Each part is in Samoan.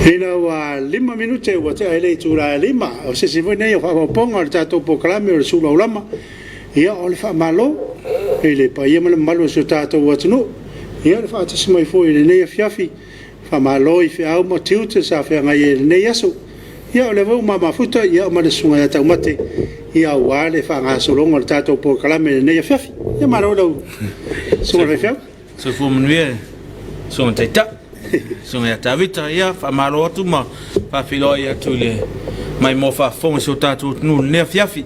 Ina ua 5 minute ua tea ai le itula e 5, o se isi foi nei o faaopoopoga o le tatou polokalame o le Sulu Aulama, ia o le faamalo i le paia ma le mamalu o si o tatou atunuu, ia le faatasi mai foi i lenei afiafi. Faamalo i feau ma tiute sa feagai ai i lenei aso. Ia o lea foi ua ma mafuta ma le Susuga ia Taumate aua le faagasologa o le tatou polokalame i lenei afiafi. Ia malo i lau Susuga i le faifeau. Soifua manuia le Susuga i le Taitai, Susuga ia Tavita. Ia, faamalo atu ma faafeiloai atu i le maimoa faafofoga o si o tatou atunuu i lenei afiafi.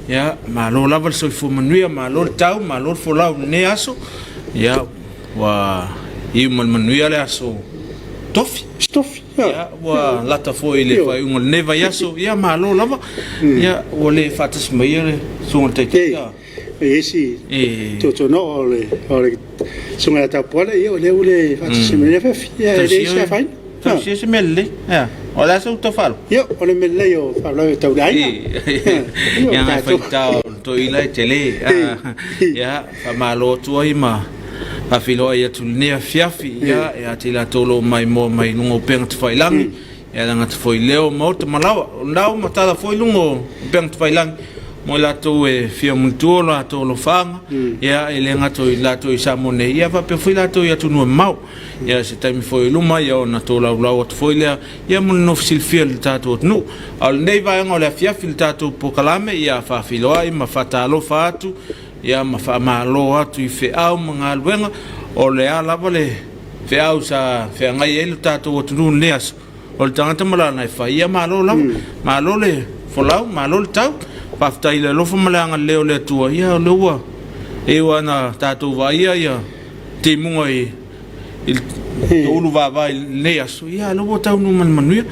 Ia, malo lava le soifua manuia, malo le tau, malo le folau i lenei aso. Ia, ua iu ma le manuia le aso Tofi. Tofi. Ia, ua lata foi i le faaiuga o lenei vaiaso. Ia, malo lava. Ia, ua le faatasi mai le Susuga i le Taitai. Ia. E isi tuutuunoo o le Susuga ia Tapuale, ia o lea ua le faatasi mai i lenei afiafi. Ia, e leai se afaina. Tausia se mea lelei. Ia, o le a sau tau? Ia, o le mea lelei o faalavelave tau le aiga. Ia, ngai faitau toeaina e tele. Ia, faamalo atu ai ma faafeiloai atu i lenei afiafi, ia, ia te i latou o lo o maimoa mai i luga o upega tafailagi, ia le gata foi i lea o maota ma laoa. O lena ua matala foi luga o upega tafailagi mo i latou e fia manatua o latou alofaaga, ia, e le gata i latou i Samoa nei, ia faapea foi latou i atunuu e mamao. Ia, se taimi foi i luma, ia ona tolaulau atu foi lea, ia mo le nofo silafia i le tatou atunuu. A o lenei vaega o le afiafi i le tatou polokalame, ia faafeiloai ma faatalofa atu, ia ma faamalo atu i feau ma galuega, o le a lava le feau sa feagai ai le tatou atunuu i lenei aso, o le tagata ma lana e fai, ia malo lava, malo le folau, malo le tau, faafetai i le alofa ma le agalelei o le Atua, ia o lea ua e ua na tatou vaaia ia timuga i le toulu vaavaai i lenei aso, ia o lea ua taunuu ma le manuia,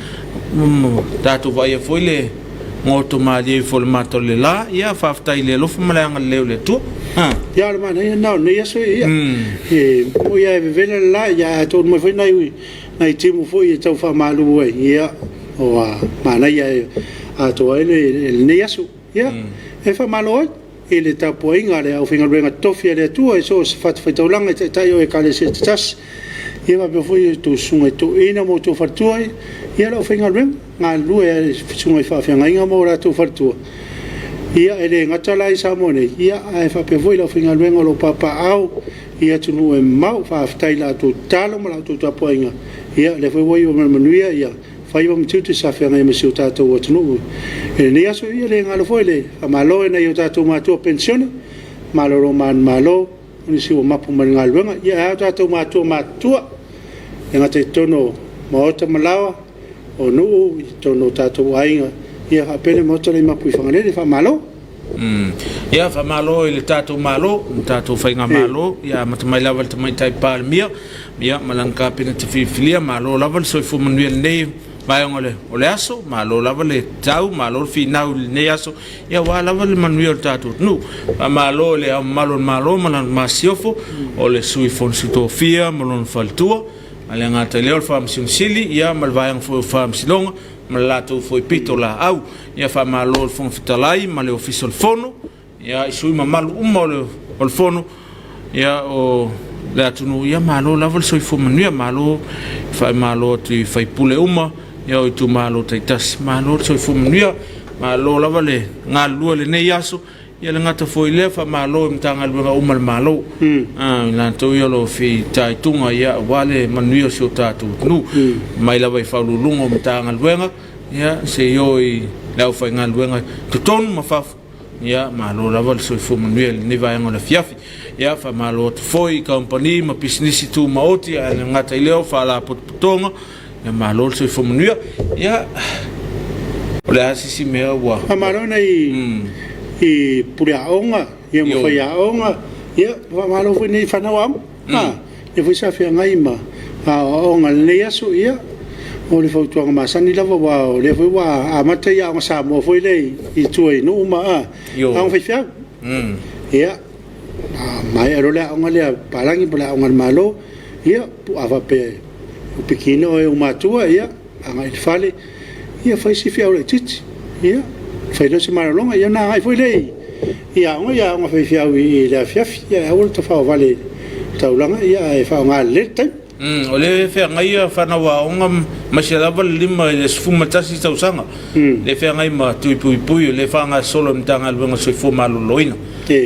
tatou vaaia foi le goto malie ifo o le mata o le la, ia faafetai i le alofa ma le agalelei o le Atua. Ia, o le manaia lena o lenei aso, ia, e moni lava e vevela le la, ae taunuu mai foi nai timu foi e tau faamalu ai, ia, ua manaia e atoa ai lenei aso. Ia, e faamalo ai i le tapuaiga a le aufaigaluega totofi a le Atua i so o se fatafaitaulaga i taitai o Ekalesia taitasi, ia faapea foi a outou susuga i toeaiina ma outou faletua, ia le aufaigaluega galulue i susuga i faafeagaiga ma o latou faletua. Ia, e le gata la i Samoa nei, ae faapea foi le aufaigaluega o lo o papaaao i atunuu e mamao. Faafetai i la outou tatalo ma la outou tapuaiga, ia o lea foi ua iu ma le manuia faiva ma tiute sa feagai ma si o tatou atunuu i lenei aso. Ia le galo foi le faamalo i nai o tatou matua penisione, malolo manumalo, o nisi ua mapu ma le galuega. Ia ae a o tatou matua matutua, e le gata i totonu o maota ma laoa, o nuu, i totonu o tatou aiga, ia faapea le maota lea i Mapuifagalele. Faamalo. Ia, faamalo i le tatou Malo, le tatou Faigamalo, ia amata mai lava i le Tamaitai Palemia, ia ma lana Kapeneta filifilia, malo lava le soifua manuia i lenei vaega o le aso, malo lava le tau, malo le finau i lenei aso, ia aua lava le manuia o le tatou atunuu. Faamalo i le Ao Mamalu o le Malo ma lana Masiofo, o le Sui Fono Sui Tofia ma lona faletua, a le gata i lea o le Faamasino Sili, ia ma le vaega foi o Faamasinoga, ma le latou foi pitolaau. Ia faamalo i le Fofoga Fetalai ma le Ofisa o le Fono, ia i sui usufono mamalu uma o le Fono, ia o le atunuu, ia malo lava le soifua manuia, malo faamalo atu i sui usufono uma, ia o itumalo taitasi, malo le soifua manuia, malo lava le galulue i lenei aso. Ia le gata foi i lea, faamalo i Matagaluega uma a le Malo, i latou ia o lo o fitaituga ia aua le manuia o si o tatou atunuu, mai lava i Ofisa Sili o Pulega o Matagaluega, ia seia oo i le aufaigaluega i totonu ma fafo, ia malo lava le soifua manuia i lenei vaega o le afiafi. Ia faamalo atu foi i kamupani ma pisinisi tumaoti, ae le gata i lea o faalapotopotoga, Ia malo le soifua manuia. Ia, o le a se isi mea ua? Faamalo nai i pule aoga, ia ma faiaoga, ia faamalo foi nai fanau aoga. Lea foi sa feagai ma aoaoga i lenei aso, ia o le fautuaga masani lava, aua o lea foi ua amata ia Aoga Samoa foi lea i tua i nuu ma aoga faifeau. Ia, a maea loa le aoga lea a papalagi po o le aoga a le Malo, ia, a faapea ua pikiina oe e ou matua, ia, agai i le fale, ia fai si feau laitiiti, ia, fai loa se malologa, ia ona agai foi lea i aoga, ia aoga faifeau i le afiafi, ae aua le tafaovale i le taulaga, ae faaaoga lelei le taimi. O lea e feagai ia fanau aoga aemaise lava le 5 i le 11 tausaga, lea e feagai ma tui puipui, o lea e faagasolo e le Matagaluega o le Soifua Maloloina.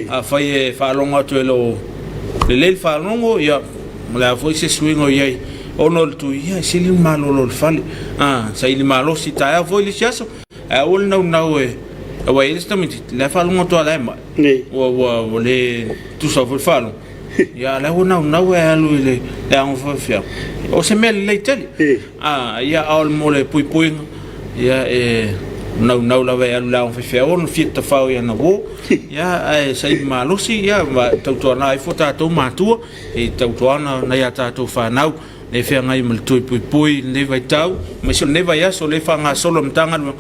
Afai e faalogo atu e le o lelei le faalogo, ia, o le a foi se suiga o i ai ona o le tui, ia, e sili le malolo i le fale, saili malosi taeao foi le isi aso, ae aua le naunau e, aua e i ai le isi tamaitiiti, la e faalogo atu lava la e mai, ua le tusa foi le faalogo. Ia, la ua naunau e alu i le aoga faifeau. O se mea lelei tele. Ah, ia, a o le mo le puipuiga, ia, e naunau lava e alu i le aoga faifeau ona fia tafao i ana uo. Ia, ae saili malosi, ia, ma tautuana ai fua tatou matua, e tautuana nai a tatou fanau. e feagai ma le toe puipui i lenei vaitau, aemaise o lenei vaiaso o lea e faagasolo e le Matagaluega,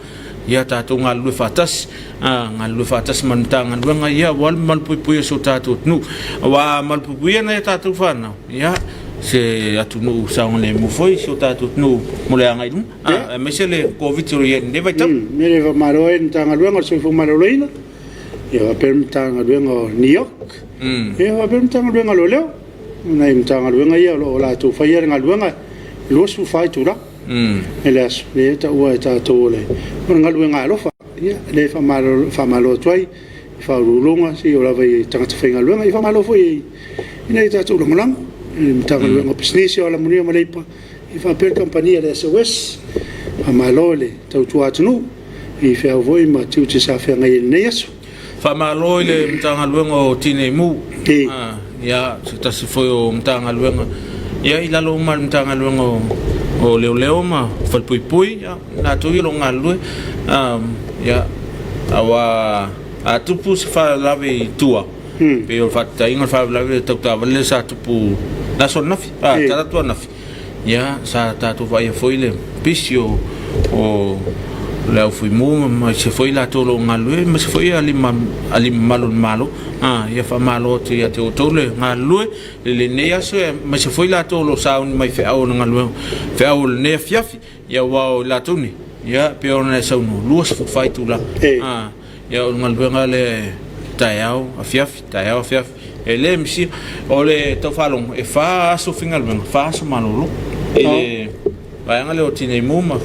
ia tatou galulue faatasi, galulue faatasi ma le Matagaluega, ia aua le malupuipuia o si o tatou atunuu. Aua a malupuipuia nai a tatou fanau, ia se atunuu saogalemu foi si o tatou atunuu mo le agai i luma, aemaise le Koviti o lo o i ai i lenei vaitau. Mea lea e faamalo ai le Matagaluega o le Soifua Maloloina, ia faapea le Matagaluega o NEOC, ia faapea le Matagaluega o Leoleo. O nai Matagaluega ia o lo o latou faia le galuega e 24 itula i le aso, lea e taua e tatou o le galuega alofa. Ia, lea e faamalo atu ai i Ofisa Sili o Pulega seia oo lava i tagata faigaluega. Ia faamalo foi i nai a tatou lagolago i le Matagaluega o Pisinisi, o Alamanuia ma Leipa, ia faapea le kamupani a le SOS. Faamalo le tautua atunuu i feau foi ma tiute sa feagai ai i lenei aso. Faamalo i le Matagaluega o Tinei Mu, ia, se tasi foi o Matagaluega, ia, i lalo uma o le Matagaluega o Leoleo ma Falepuipui, ia, latou ia o lo o galulue, ia, aua a tupu se faalavelave i tua, pei o le faataitaiga o le faalavelave tau taavale lea sa tupu i le aso ananafi, talaatu ananafi, Ia, sa tatou vaaia foi le pisi o le au fuimu aemaise foi latou o lo o galulue aemaise foi alii mamalu o le Malo. Ia faamalo atu ia te outou le galulue i lenei aso aemaise foi latou o lo o sauni mai feau o le galuega, feau o lenei afiafi. Ia aua o i latou nei, ia pei ona e saunoa, 24 itula. Ia o le galuega lea e taeao, afiafi, taeao, afiafi. E le misia. O le tau faalogo, e fa aso faigaluega, fa aso malolo. I le vaega lea o Tinei Mu ma...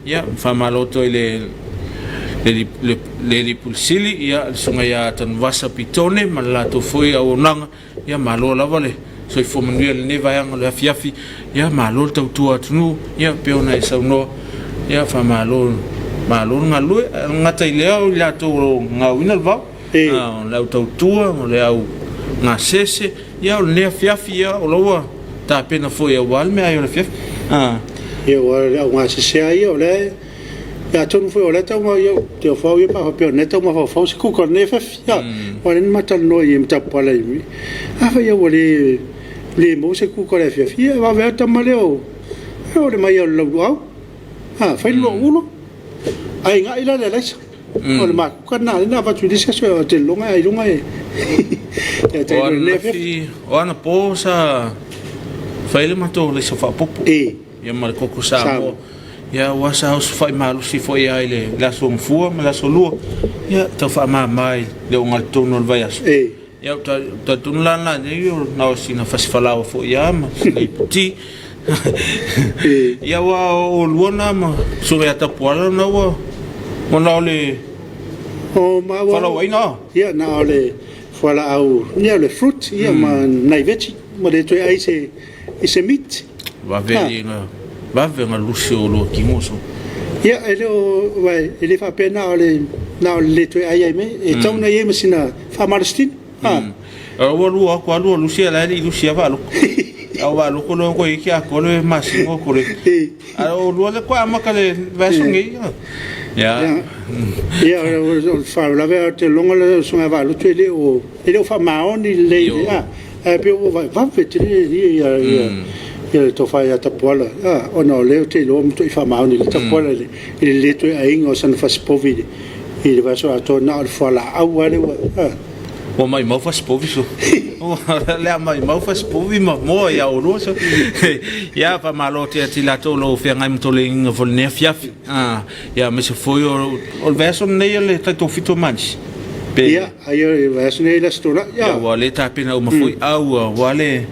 Ia, faamalo atu ai i le alii Pule Sili, ia, le Susuga ia Tanuvasa Pitone ma le latou foi auaunaga. Ia malo lava le soifua manuia i lenei vaega o le afiafi. Ia malo le tautua atunuu, ia pei ona e saunoa. Ia faamalo, malo le galulue. E le gata i lea o i latou o lo o gaoina le vao, o le au tautua, o le au gasese, ia o lenei afiafi, ia o la ua tapena foi aua le meaai o le afiafi. Ia aua o le au gasese lava ia o lea Ia atonu foi o lea e tau te ofo au ia pe a faapea o lea e tau mafaufau se kuka o lenei afiafi. Aua o lea na ma talanoa i matapala i afai ua le le maua se kuka o le afiafi, ia vave lava tama lea o le mai o le lauluau. Fai le lua ulo, ae ga'i la le alaisa. O le makuka lena lea na avatu i le isi aso ou te lagona ailoga e O anapo sa fai le matou alaisa faaopoopo. Ia ma le koko Samoa. Ia aua sa osofai malosi foi lava i le aso Gafua ma le aso Lua. Ia tau faamama i le ogatotonu o le vaiaso. Ia ou talitonu la na nei o na o sina fasifalaoa foi lava ma sina iputi. Ia aua o oulua na ma Susuga ia Tapuala na ua na o le fualaauaina. Ia na o le fualaau, ia o le fruit ia ma nai veggie ua le toe ai se i se meat. Vave ah. Ina, vave na lusi o lua tino so. Ia, e le o, uai, e le faapea na o le, na o le le toe ai ai me, e tau na i ai ma sina faamalositino. Ah. Ua lua aku a lua lusi a la e le i lusi a vaaloko. A o vaaloko loa koe iki atoa le masina o kore. A o lua le koe amata le vaiaso nei. Ia. Ia, o le faalavelave o te logo le susuga Vaalotu e le o, e le o faamaoni lelei, ah. Ae pei ua vave tele ia le tofa ia Tapuala, ona o lea ou te iloa ua matuai faamaoni lelei Tapuala i le le toe aiga o sana fasipovi i le vaiaso atoa, na o le fualaau lava lea ua. Ua maimau fasipovi so. Ua le a maimau fasipovi ma moa ia oulua so. Ia faamalo atu ia te i latou o lo o feagai ma toleaina foi i lenei afiafi. Ia aemaise foi o le vaiaso lenei o le taitoafitu o Manisi. Pe... Ia, ai o le vaiaso nei le Aso Toonai. Ia, ua le tapena uma foi au aua le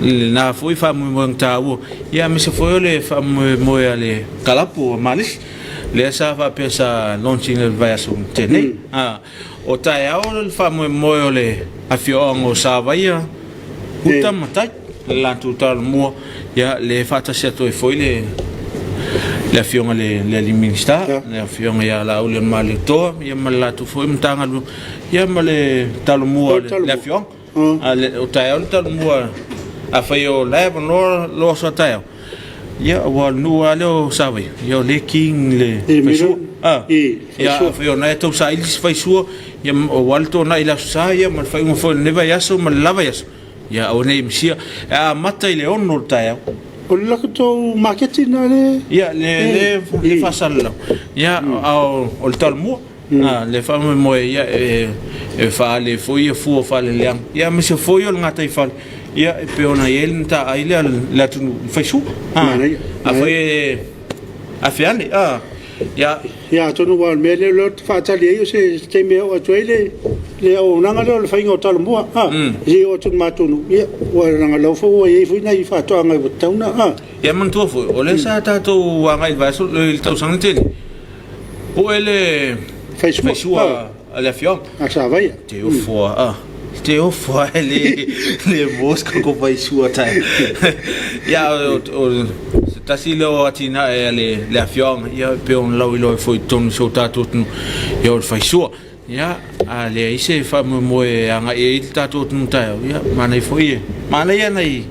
lena foi faamoemoega taua, ia aemaise foi o le faamoemoe a le kalapu a Malisi lea sa faapea sa launch ina i le vaiaso na tea nei. O taeao le faamoemoe o le afioaga o Savaia, uta ma tai, le latou talomua, ia le faatasi atu ai foi le le afioga i le alii Minisita, le afioga ia Laauli Malietoa, ia ma le latou foi Matagaluega, ia ma le talomua a le afioaga. O taeao le talomua, afai o la e avanoa lo aso a taeao, ia aua o le nuu lava lea o Savaia, ia o lea e king le faisua. Ia afai o lena e tau saili se faisua, ia aua le toanai i le Aso Sa, ia ma le faaiuga foi o lenei vaiaso ma le la vaiaso, ia aua ne i misia. E amata i le 6 o le taeao. O le latou maketi lena le. Ia, le le faasalalau. Ia, a o le talomua. Le faamoemoe ia e faaali ai foi ia fua faaleleaga, ia aemaise foi o le gataifale, ia e pei ona i ai le mataai lea a le atunuu i le faisua. Afai e afe ane, ia. Ia atonu aua o le mea lea ou te faatali ai o se taimi e oo atu ai le auaunaga lea o le faiga o Talomua, se i oo atu i le matou nuu, ia aua leaga o la foi ua i ai foi nai faatoaga ua tatau ona. Ia manatua foi, o lea sa tatou agai i le vaiaso, i le tausaga na tea nei, Poe le faisua a le afioaga. A Savaia. Te ofo a. Te ofo a le le mo se koko faisua tae. Ia o se tasi lea o atinae a le afioaga ia pe ona lauiloa ai foi i totonu o si o tatou atunuu ia o le faisua. Ia, a leai se faamoemoe e agai ai le tatou atunuu taeao, ia, manaia foi e, manaia nai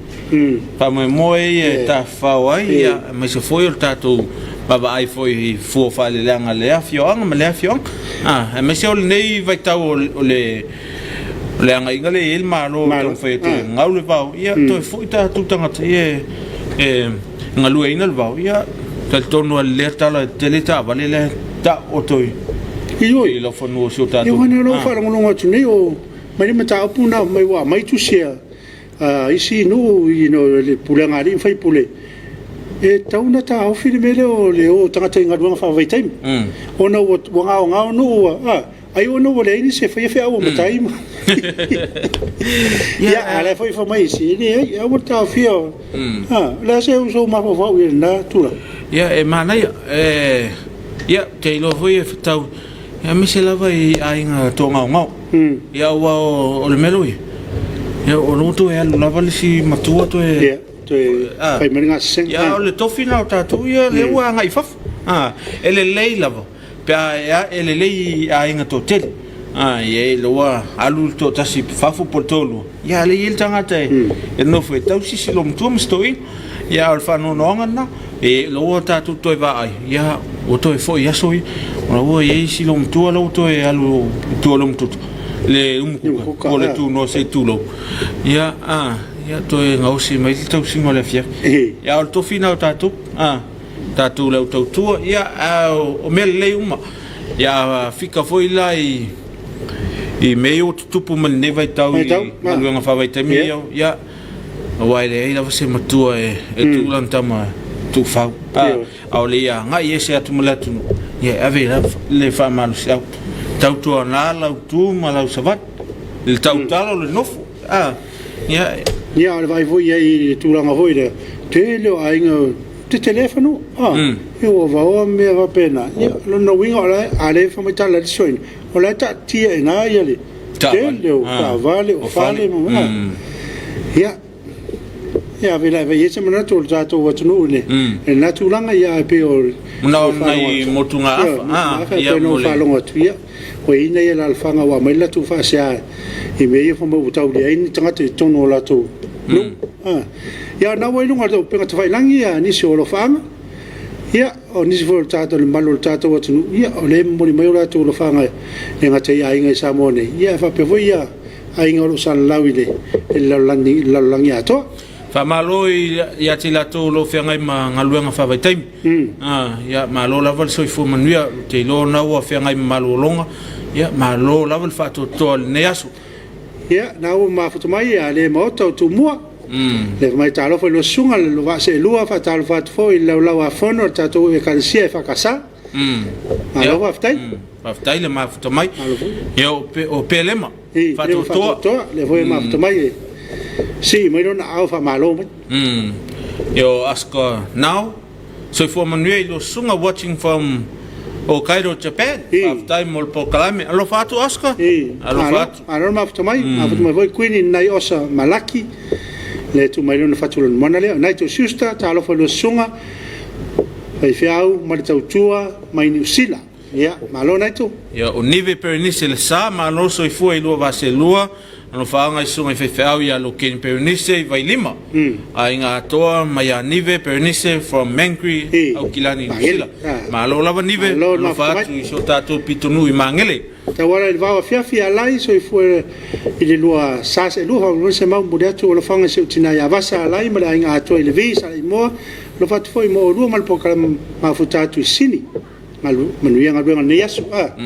faamoemoe ia e tafafao ai, ia, aemaise foi o le tatou vaavaai foi i fua faaleleaga a lea afioaga ma lea afioaga. A, aemaise o lenei vaitau o le o le agaiga lea e i ai le Malo e taumafai atu e gau le vao, ia, toe foi tatou tagata ia e galueaiina le vao, ia, talitonu lava i lea tala e tele taavale la e taooto i Ioe. I lau fanua o si o tatou. Ioane, o lea ua faalogologo atu nei o mai le mataupu na mai ua aumai tusi a isi nuu i le pulega a alii ma faipule e tatau ona taofi le mea lea o le o o tagata i galuega faavaitaimi ona ua gaogao nuu ua ai ona ua leai nisi e faia feau a matai ma ia a o la e foi fai mai isi e leai aua le taofia o le a se sou mafaufau i lena tulaga. Ia e manaia e Ia, ou te iloa foi e fetau, aemaise lava i aiga toagaogao. Ia, aua o le mea lea ua i ai, ia, o lea ua toe alu lava le isi matua toe... Ia, toe fai mai le gasesega. Ia, o le tofi lena o tatou ia, lea ua agai i fafo. E lelei lava pe a e lelei i aiga toatele. Ia, lea ua alu le toatasi i fafo po o le toalua, ia, a o lea e i ai le tagata e nofo e tausi si loomatua ma si toeaina. Ia, a o le faanoanoaga lena, e la ua tatou toe vaai, ia, ua toe foi i aso ia, o la ua i ai si loomatua la ua toe alu i tua o le umututu, le umukuka, po o le tunoa se i tulou. Ia, a, ia, toe gaosi mai le tausiga o le afiafi. Ia, a o le tofi lena o tatou, a, tatou le au tautua, ia, a o mea lelei uma. Ia, fika foi la i i mea ia ua tutupu mai lenei vaitau i galuega faavaitaimi ia, ia, aua e leai lava se matua e tuu lana tama tuufau, a o le ia agai ese atu ma le atunuu, ia e ave lava le faamalosiau. Tautuana lau tu ma lau savali, le tautala o le nofo, ia. Ia, a o le vaai foi i ai i le tulaga foi lea, tele o aiga tetele fanua, ia ua vaoa mea faapena. Ia, o lona uiga o la e, a le fai mai tala a le isi toeaina, o la e taatia i ina le tele o taavale, o fale ma ia, ia ave la e fai i ai se manatu o le tatou atunuu i lena tulaga, ia ae pei o Manao nai motugaafa, ia pei ona faalogo atu, ia ua i ai nai alaalafaga ua aumai le latou faasea i mea ia fai mai ua tau leai ni tagata i totonu o latou nuu. Ia na ua i luga o le upega tafailagi ia nisi o alofaaga. Ia, o nisi foi o le tatou, le mamalu o le tatou atunuu, ia, o lea e momoli mai o latou alofaga e le gata i aiga i Samoa nei, ia, ae faapea foi ia aiga o lo o salalau i le lalolagi, le lalolagi atoa. Faamalo ia te i latou o lo o feagai ma galuega faavaitaimi. Ia, malo lava le soifua manuia. Ou te iloa o lena ua feagai ma malologa. Ia, malo lava le faatoatoa i lenei aso. Ia, na ua mafuta mai a le Maota o Tumua. Le fai mai talofa i lua susuga le lua vaa seelua, faatalofa atu foi i le laulau a fono a le tatou Ekalesia EFKS. Malo faafetai. Faafetai le mafuta mai. Ia, o Pelema, faatoatoa. Faatoatoa, lea foi e mafuta mai e Sii mai lona aao faamalo mai. Yo Aska now. Soifua manuia i lua susuga watching from Hokkaido Japan. Faafetai mo le polokalame. Alofa atu Oscar. Alofa atu. Malo le mafuta mai. Mafuta mai foi Queen nai Osa Malaki. Le tu mai lona fatu lona moana lea. Nai to sister talofa lua susuga. Faifeau ma le tautua mai Niu Sila. Ia, malo Naito. Ia, o Nive Perenise le sa, malo soifua i lua vaselua, alofaaga i susuga i faifeau ia Lokeni Perenise i Vailima, aiga atoa mai ia Nive Perenise from Mangri, Aukilani, Niu Sila. Malo lava Nive, alofa atu i si o tatou pitonuu i Magele. Tauala i le vao afiafi alai soifua i le lua sa seelua faamolemole se mau momoli atu alofaga i si ou tina ia Vasa Alai ma le aiga atoa i Levi Saleimoa alofa atu foi mo oulua ma le polokalame mafuta atu i Sini. Manuia galuega o lenei aso. Ah,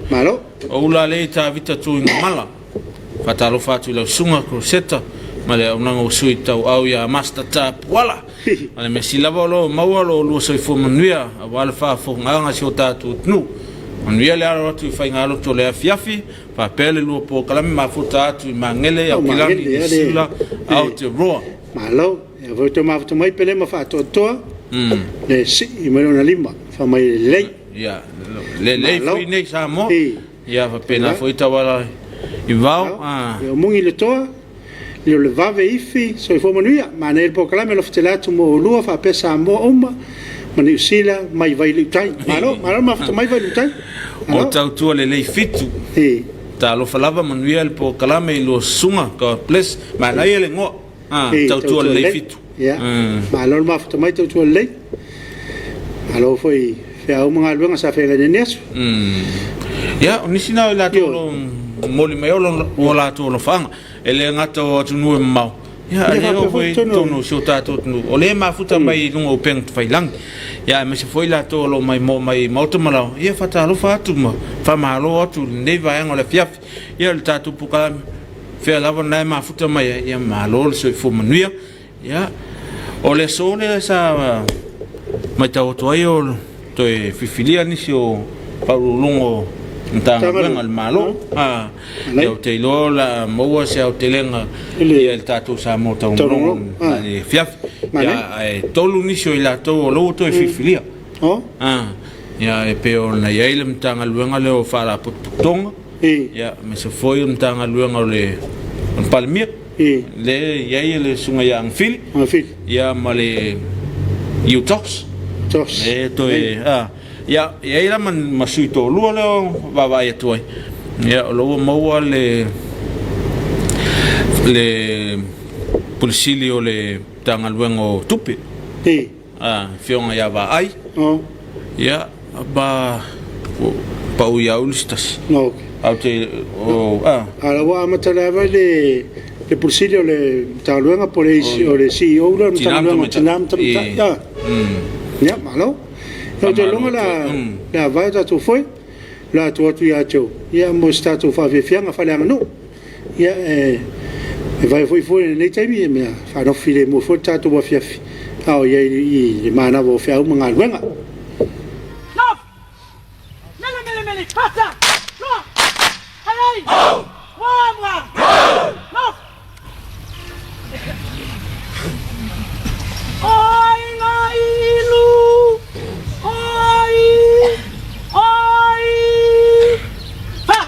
malo. O ula lei Tavita Tuigamala. Faatalofa atu i lau susuga Crosetta ma le auaunaga ua sui tauau ia Master Tapuala. Ma le mea sili lava o lo o maua lo oulua soifua manuia aua le faafofogaaga a si o tatou atunuu. Manuia le alo atu i faigalotu o le afiafi, faapea le lua polokalame mafuta atu i Magele, Aukilani, Nisila, Aotearoa. Malo. Ia foi toe mafuta mai Pele ma faatoatoa le sii mai lona lima fa mai lelei. Ia lelei foi nei Samoa. Ia faapena foi tauala i vao. Ia o mugi le toa le o le vave ifi soifua manuia. Manaia le polokalame alofa tele atu mo oulua faapea Samoa uma ma Niu Sila mai Vailuutai. Malo, malo mafuta mai Vailuutai. O tautua lelei fitu. Talofa lava manuia le polokalame i lua susuga. God bless. Manaia le igoa. Tautua lelei fitu. Ia, malo le mafuta mai tautua lelei. Malo foi feau ma galuega sa feagai nei aso. Ia, o nisi na o i latou o lo o momoli mai o latou alofaaga, e le gata o atunuu e mamao, ia, a lea oo foi i totonu o si o tatou atunuu, o lea e mafuta mai i luga o upega tafailagi, ia, aemaise foi i latou o lo o maimoa mai i maota ma laoa, ia, faatalofa atu ma faamalo atu i lenei vaega o le afiafi. Ia, o le tatou polokalame, fea lava na e mafuta mai ai, ia malo le soifua manuia. Ia, o le aso lea sa matau atu ai o toe filifilia nisi o faauluuluga o Matagaluega a le Malo. Ia, ou te iloa o le a maua se aotelega ia i le tatou Samoa Taunologo i le afiafi. Ia, ae tolu nisi o i latou o lea ua toe filifilia. Ia, e pei ona i ai le Matagaluega lea o Faalapotopotoga. Ia, aemaise foi o le Matagaluega o le Palemia, lea e i ai le Susuga ia Agafili, ia ma le UTOS. E toe, ia, e i ai la ma sui toalua lea o vaavaai atu ai. Ia, o la ua maua le Pule Sili o le Matagaluega o Tupe. Afioga ia Vaai. Ia, ba, pau ia ulu se tasi. Au te, o, a. A ua amata lava le le Pule Sili o le Matagaluega po o le CEO lea o le Matagaluega o Tina ma Tamaitai. Ia, malo. Ou te iloa la le avae o tatou foe, la atu atu ia te outou, ia mo se tatou faafiafiaga faaleaganuu. Ia, e vae foi foi i lenei taimi, e mea faanofo filemu foi le tatou afiafi, a o i ai i le manava o feau ma galuega. Nofo! Mele mele mele fata! Loa! Hai ai! Mua mua! Nofo! Oi nga ilu! Oi! Oi! Fa!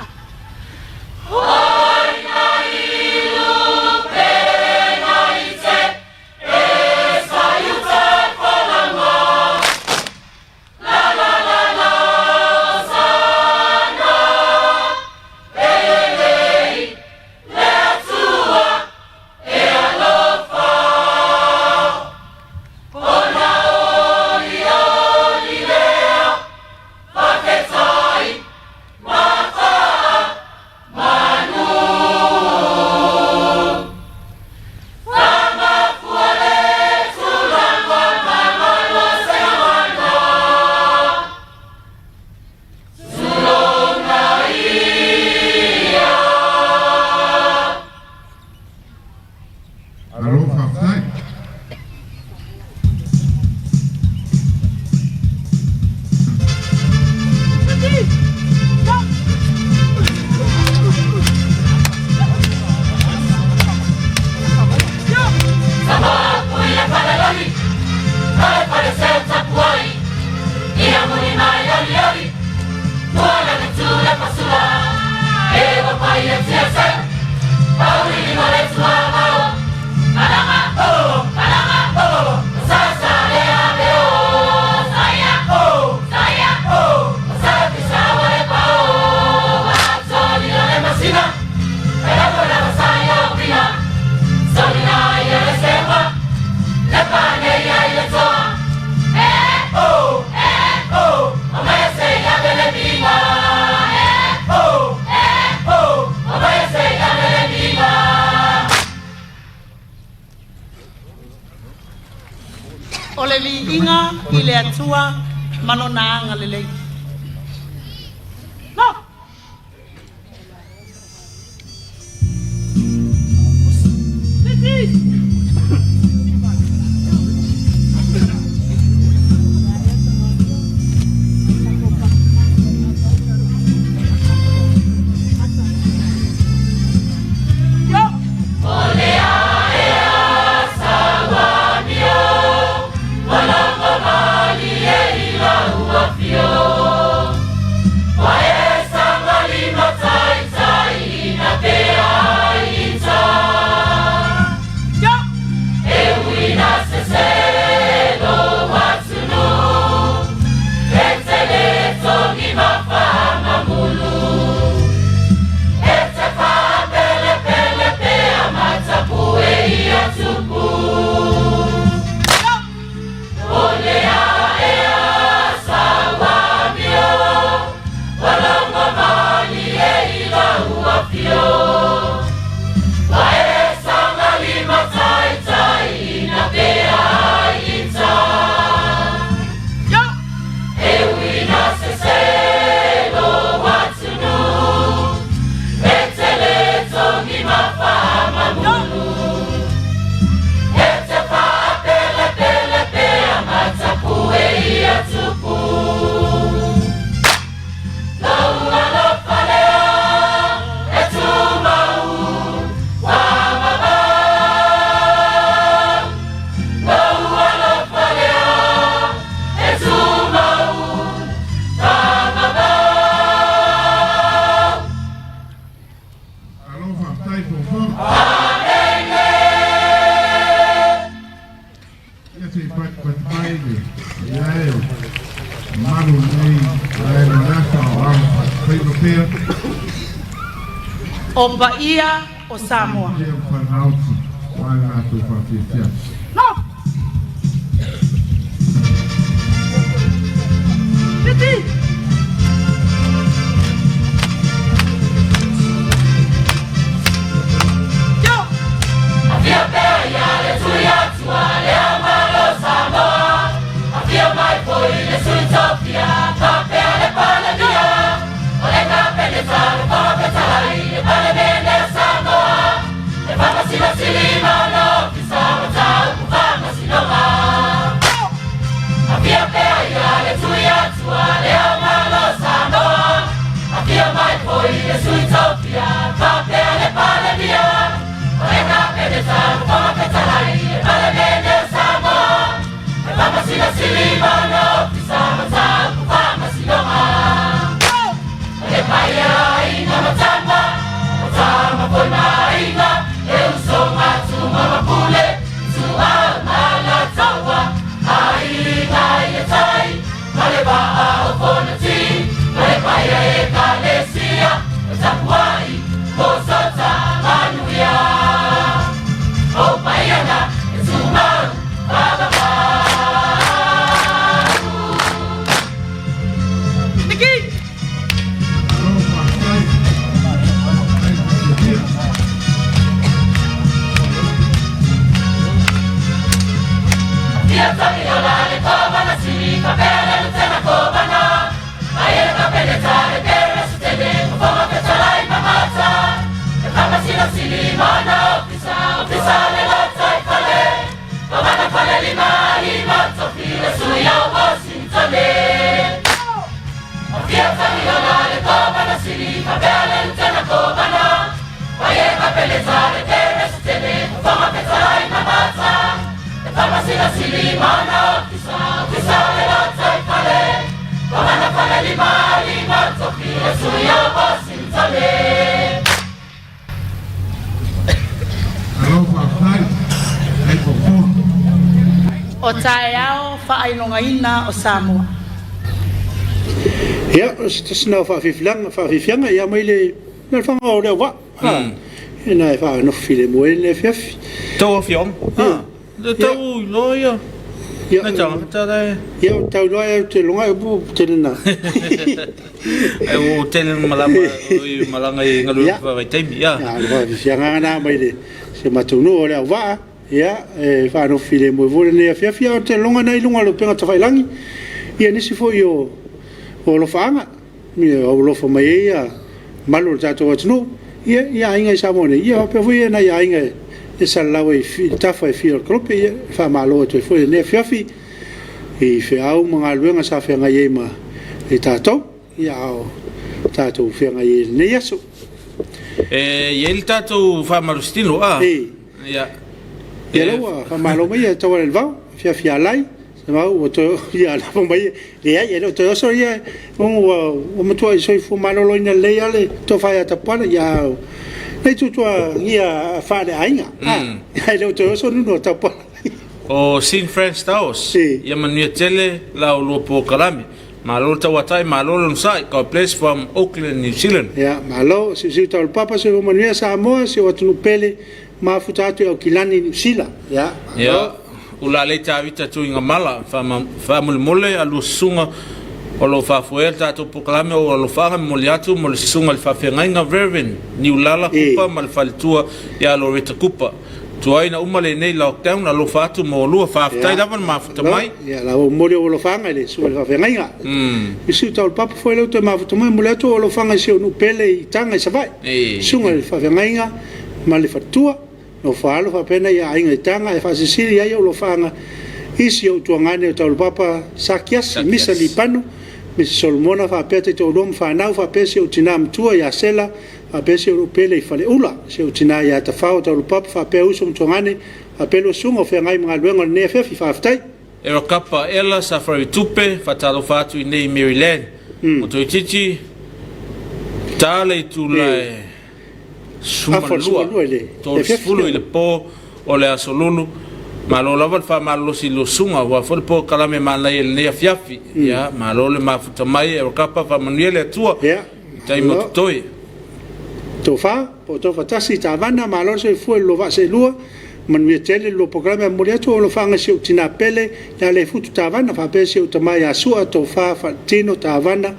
O le viiga i le Atua ma Lona agalelei. Malo faafetai fofoga. Amene. Ia se i patipati mai le iae o mamalu o lenei vaega o le aso aoao faatafaiva pea. O paia o Samoa. Ia ma falenaoti aua le latou faafiafia. Malo faafetai. Faafetai faafiafia. Malo faafetai. Faafetai fofoga. O taeao faailogaina o Samoa. Ia, o se tasi na o faafiafiaga, faafiafiaga ia mai le le alfaga o le auvaa. Ha. Ina e faanofo filemu ai le afiafi. Tou afioga. Ha. Le tau iloa ia. Ia, Nai tagata la e. Ia, o tau iloa e te loga e pu tele na. Ai o tele na malama i malaga i galuega Ia. faavaitaimi. Ia. Ia, le faafiafiaga na mai le se matou nuu o le auvaa. Ia, e faanofo filemu ai foi lenei afiafi, a o te lagona ai i luga o le upega tafailagi ia nisi foi o alofaaga, ia alofa mai ai ia malu o le tatou atunuu, ia i aiga i Samoa nei, ia faapea foi nai aiga e salalau ai i tafa e fia o le kolope. Ia, e faamalo atu ai foi i lenei afiafi i feau ma galuega sa feagai ai ma i tatou, ia a o tatou feagai ai i lenei aso. E i ai le tatou faamalositino, a? E. Ia. Ia lea ua faamalo mai ia Tauala i le Vao, afiafi Alai, Semau ua toe ia lafo mai leai e le o toe oso ia ua ua matuai soifua maloloina lelei lava le tofa ia Tapuala ia nei tuatuagia faaleaiga a e le o toe oso Nunu o Tapuala. O Sin Friends Towers, ia manuia tele la ulua polokalame. Malo le tauatai, malo le onosai. God bless from Auckland, New Zealand. Ia, malo, siusiu taulapapa, soifua manuia Samoa, si ou atunuu pele, mafuta atu i Aukilani, Niu Sila. Ia, malo. Ia, Ulalei Tavita Tuigamala, faamolemole a lua susuga o lo o faafoea le tatou polokalame o Alofaaga, momoli atu mo le susuga i le faafeagaiga Rev. Niulala Kupa ma le faletua ia Loretta Kupa. Tuai na uma lenei lockdown, alofa atu mo olua. Faafetai lava le mafuta mai. Ia, la ua momoli ou alofaga i le susuga i le faafeagaiga. I si uta o le papa foi lea ua toe mafuta mai, momoli atu ou alofaga i si ou nuu pele i Taga i Savaii. Susuga i le faafeagaiga ma le faletua, nofo alo faapea nai aiga i Taga ae faasilisili ai ou alofaga i si ou tuagane o Taulapapa Sakiasi, Misa Lipano, Misa Solomona faapea taitoalua ma fanau faapea si ou tina matua ia Sela faapea si ou nuu pele i Faleula, si ou tina ia Tafao Taulapapa faapea uso ma tuagane faapea lua susuga o feagai ma galuega o lenei afiafi. Faafetai. Era Kapa Ela Safari Tupe, faatalofa atu i nei Maryland. Motoitiiti, ta le itula e 12, 30 i le po o le Aso Lulu. Malo lava le faamalolosi i lua susuga, aua foi le polokalame manaia i lenei afiafi. Ia, malo le mafuta mai, Era Kapa, faamanuia le Atua i taimi o totoe. Tofa, po o tofa tasi, Tavana, malo le soifua i le lua vaa seelua, manuia tele le lua polokalame. E momoli atu ou alofaaga i si ou tina pele ia Lefutu Tavana, faapea si ou tama ia Sua, Tofa, Faletino, Tavana,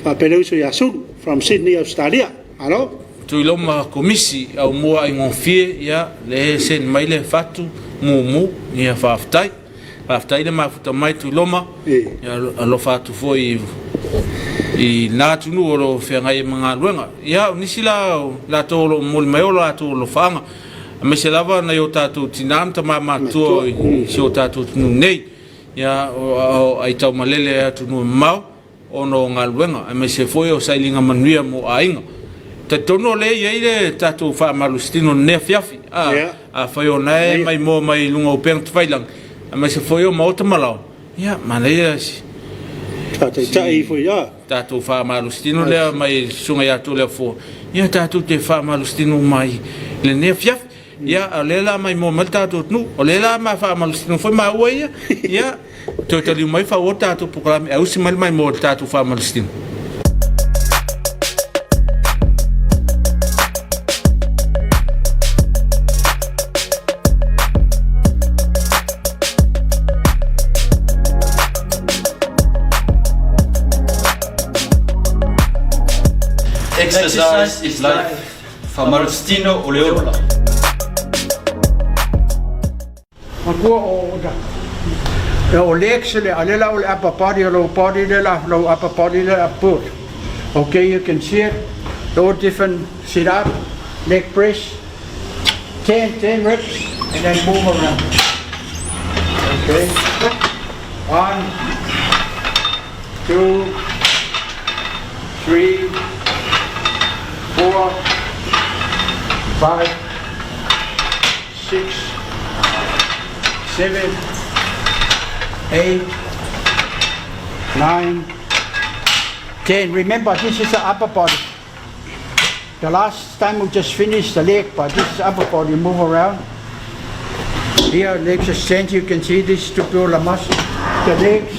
faapea le uso ia Sulu, from Sydney, Australia. Malo. Tuiloma Komisi, Aumua Aigofie, ia, le send mai le fatu, mumu, ia faafetai. Faafetai le mafuta mai Tuiloma, ia alofa atu foi i lena atunuu o lo o feagai ai ma galuega. Ia, o nisi la o latou o lo o momoli mai o latou alofaaga, aemaise lava nai o tatou tina ma tama matutua i si o tatou atunuu nei, ia, o aitaumalele i atunuu e mamao, ona o galuega aemaise foi o sailiga manuia mo aiga. Talitonu o lea e i ai le tatou faamalositino i lenei afiafi, a, afai o na e maimoa mai i luga o upega tafailagi, aemaise foi o maota ma laoa, ia, manaia si, Faataitai ifo ia. tatou faamalositino lea mai le Susuga ia Toleafoa, ia tatou te faamalositino uma ai i lenei afiafi. Ia, o lea la maimoa mai le tatou atunuu, o lea la ma faamalositino foi maua ia, ia, toe taliu mai faaauau le tatou polokalame e ausi mai le maimoa i le tatou faamalositino. Exercise is life. Faamalositino o le ola. Matua o ona o legs le a le la o le upper body o lower body le la low upper body le la put. Okay, you can see it. All different sit up, leg press, 10, 10 reps, and then move around. Okay. 1, 2, 3, 4, 5, 6, 7, 8, 9, 10. Remember, this is the upper body. The last time we just finished the leg, but this is upper body. Move around. Here, legs extend. You can see this to build the muscle. The legs.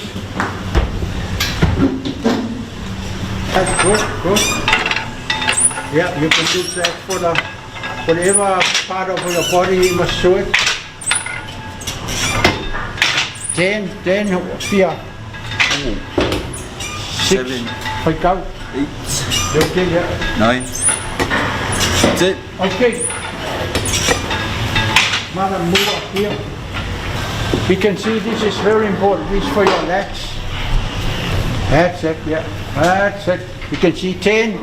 That's good, good. Yeah, you can do that for the whatever part of your body you must do it. 10, 10, 4, 6, 7, 5, 8, Okay, yeah. 9, 10. Okay. Madam, move up here. You can see this is very important. This is for your legs. That's it, yeah. That's it. You can see 10.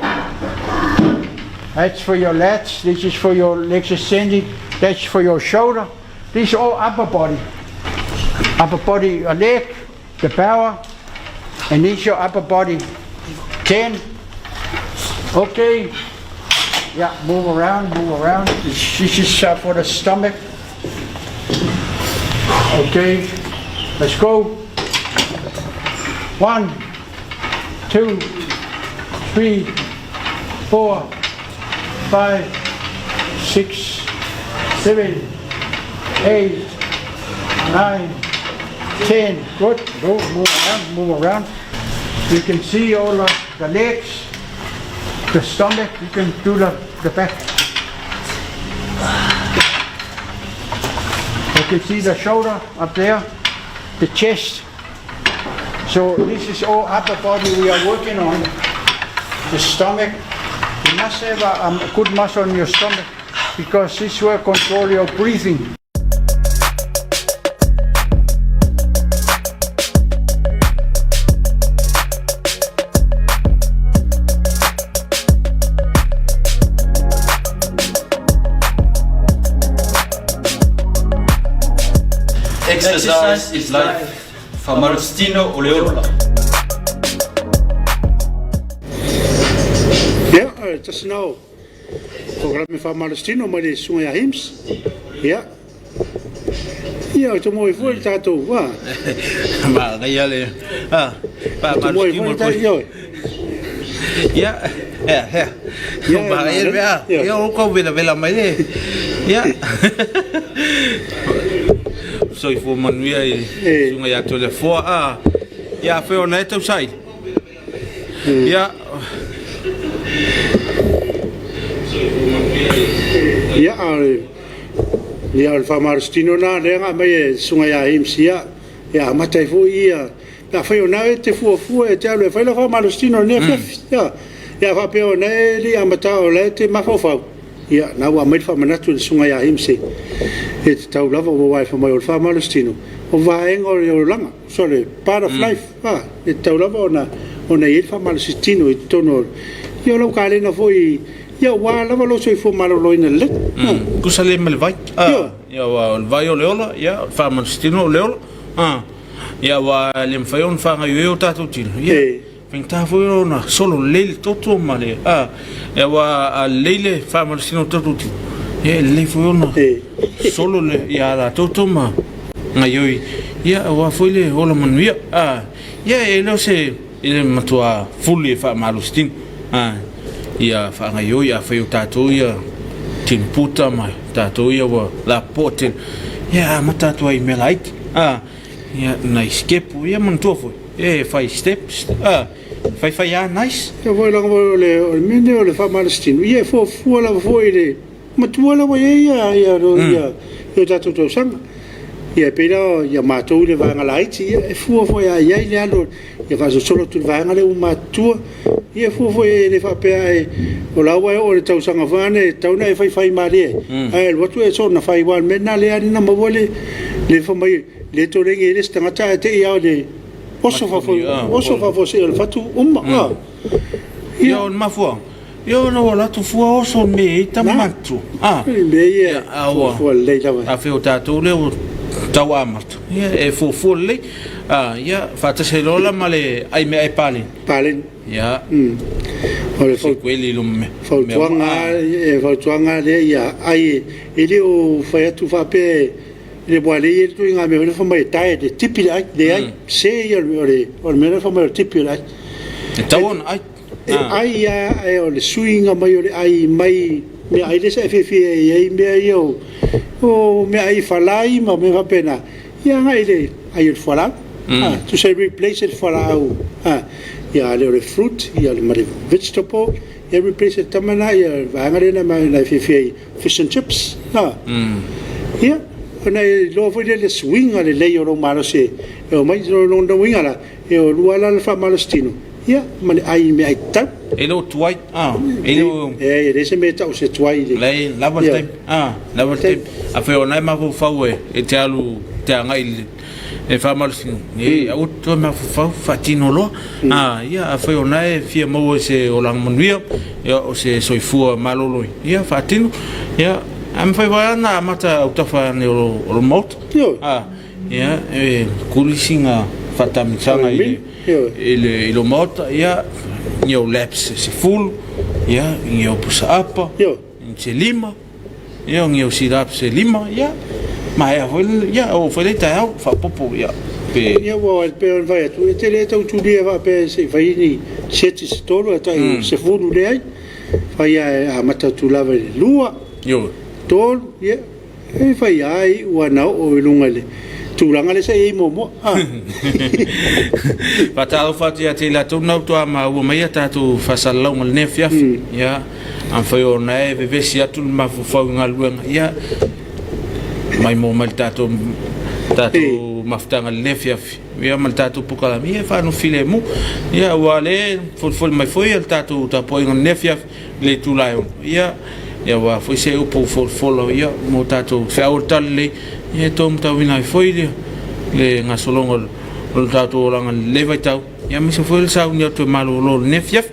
That's for your lats. This is for your legs ascending. That's for your shoulder. This is all upper body. Upper body, a leg, the power, and this is your upper body. 10. Okay. Yeah, move around, move around. This is for the stomach. Okay, let's go. 1, 2, 3, 4, 5, 6, 7, 8, 9, 10. Good. Go, move around, move around. You can see all the legs, the stomach. You can do the back. You can see the shoulder up there, the chest. So this is all upper body we are working on. The stomach. You must have a good muscle in your stomach because this will control your breathing. Exercise is life. Faamalositino o le ola. Ia, e tasi na o polokalame faamalositino mai le Susuga ia Hims. Ia. Ia, o tomoe foi le tatou, a. Manaia le, a, Tomoe foi faamalositino le tatou, ioe. Ia, ea, ea. Ia, Manaia le mea, ia. ia, o kau velavela mai le. Ia. Soifua manuia i E. susuga ia Toleafoa, a. Ia, afai o na e tausaili. Ia. Ia, a o le, ia, o le faamalositino lena lea na aumai e le Susuga ia Ames, ia, e amata ai foi ia, pe afai o na e te fuafua e te alu e fai lau faamalositino i lenei afiafi, ia, ia a faapea o na e le i amata o la e te mafaufau, ia, na ua aumai le faamanatu e le Susuga ia Ames e tatau lava, aua e fai mai o le faamalositino, o vaega o le olaga. So le part of life, a, e tatau lava ona ona i ai le faamalositino i totonu o ia o lau kalena foi, ia aua lava lou soifua maloloina lelei. Mm, tusa le ma le vai. Ioe. Ia aua o le vai o le ola, ia o le faamalositino o le ola. Ia aua e le mafai ona faagaoioi o tatou tino. Ia E. faigata foi ona solo lelei le toto ma le a, ia aua a lelei le faamalositino o le tatou tino, ia e lelei foi ona E. solo le ia latou to ma gaioi, ia aua foi le ola manuia. A, ia e le o se e le matua fuli e faamalositino, a, ia faagaioi afai o tatou ia tino puta ma tatou ia ua lapopoa tele, ia amata atu ai i mea laiti, a, ia nai sikepu, ia manatua foi e fai steps, a, faifai lava nice. Ia foi leaga foi o le o le mea lenei o le faamalositino, ia e fuafua lava foi i le matua lava i ai ia ia ia o tatou tausaga. Ia e pei la ia matou i le vaega laiti, ia e fua foi lava i ai le alu ia faasolosolo atu i le vaega lea ua matutua. Ia e fua foi i ai e le faapea ai o la ua e oo i le tausaga foi lea e tatau ona e faifai malie ai, ae alu atu e soona fai aua o le mea lena lea na maua le le fai mai le tolege ai le isi tagata ae te i lava i le oso oso faafuasei o le fatu uma. Ia o le mafuaaga, Ia ona ua latou fua oso me i tamatu. Ah. Me ia fuafua lelei lava. A fea o tatou lea ua tau amata. Ia e fuafua lelei. Ah, ia faatasi ai loa la ma le ai meaai paleni. Paleni. Ia. O le Sikueli i luma mea. Fautuaga e fautuaga lea ia ai e le o fai atu faapea e le ua le ia le ituaiga mea foi lea fai mai e diet e tipi le ai, leai, se ia o le o le mea lea fai mai o le tipi o le ai. E tatau ona ai. E ai lava ae o le suiga mai o le ai mai meaai lea sa e fiafia i ai mea ia o o meaai falai ma mea faapena, ia agai i le ai o le fualaau. A, tusa e replace e le fualaau, a, ia a le o le fruit ia ma le vegetable, ia replace e le tama lena ia le vaega lea na e fiafia ai fish and chips, a. Ia, ona e iloa foi lea le suiga lelei o lou malosi e omai, o lona uiga la, e o lua la le faamalositino. ia, ma le ai i meaai tatau. E le o tuai, a, e le o. E leai se mea e tau o se tuai i le. Leai, lava le taimi, a, lava le taimi. Afai o lena e mafaufau e te alu, te agai i le faamalosiga, e aua te toe mafaufau, faatino loa. A, ia, afai o lena e fia maua i se olaga manuia, ia, o se soifua maloloina, ia, faatino. Ia, ae mafai foi lava ona amata autafa ane o lo Maota. A, Ia, e kuli sina faatamisaga i le, i le, i lo maota, ia, ni au laps se 10, ia, ni au pusa-apa, se 5, ia, ni au sit-ups se 5, ia, maea foi, ia, oo foi lea i taeao, faaopoopo, ia, pe. Ia, ua pei ona fai atu, e te le tau tulia faapea se i fai ni seti se 3 ae tai 10 leai. Fai lava e amata atu lava i le 2, 3, ia. E fai lava e iu ana oo i luga i le tulaga lea sa i ai muamua. Faatalofa atu ia te i latou na utua maua mai a tatou faasalalauga i lenei afiafi. Ia, afai o na e vevesi atu le mafaufau i galuega, ia, maimoa mai le tatou tatou mafutaga i lenei afiafi, ia ma le tatou polokalame, ia e faanofo filemu. Ia, aua o lea e folifoli mai foi le tatou tapuaiga i lenei afiafi. le itula e 6, ia, ia aua foi se upu folafola, ia, mo tatou feau o le talalelei, ia e taumatauina ai foi le, le gasologa o le tatou olaga i lenei vaitau, ia aemaise foi le sauni atu e malolo i lenei afiafi.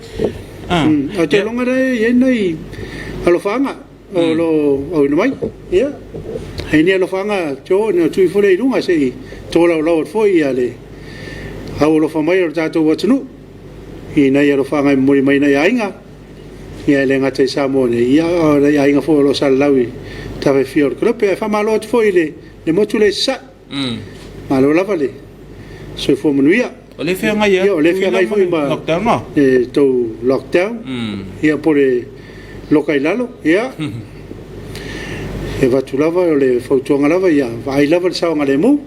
Ah, Ou te iloga lea e i ai nai alofaaga o lo o auina mai. Ia, e i ai ni alofaaga Joe ona tuu ifo lea i luga se i tolaulau atu foi ia le au alofa mai o le tatou atunuu i nai alofaaga e momoli mai nai aiga. Ia e le gata i Samoa nei, ia a o nai aiga foi o lo o salalau i tafa e fia o le kolope. Ae faamalo atu foi i le, le motu lea i Sasae. Malo lava le soifua manuia. O le feagai Ia, o le feagai foi ma lockdown no? le tou lockdown. Ia po o le loka i lalo, ia. E avatu lava o le fautuaga lava ia vaai lava le saogalemu,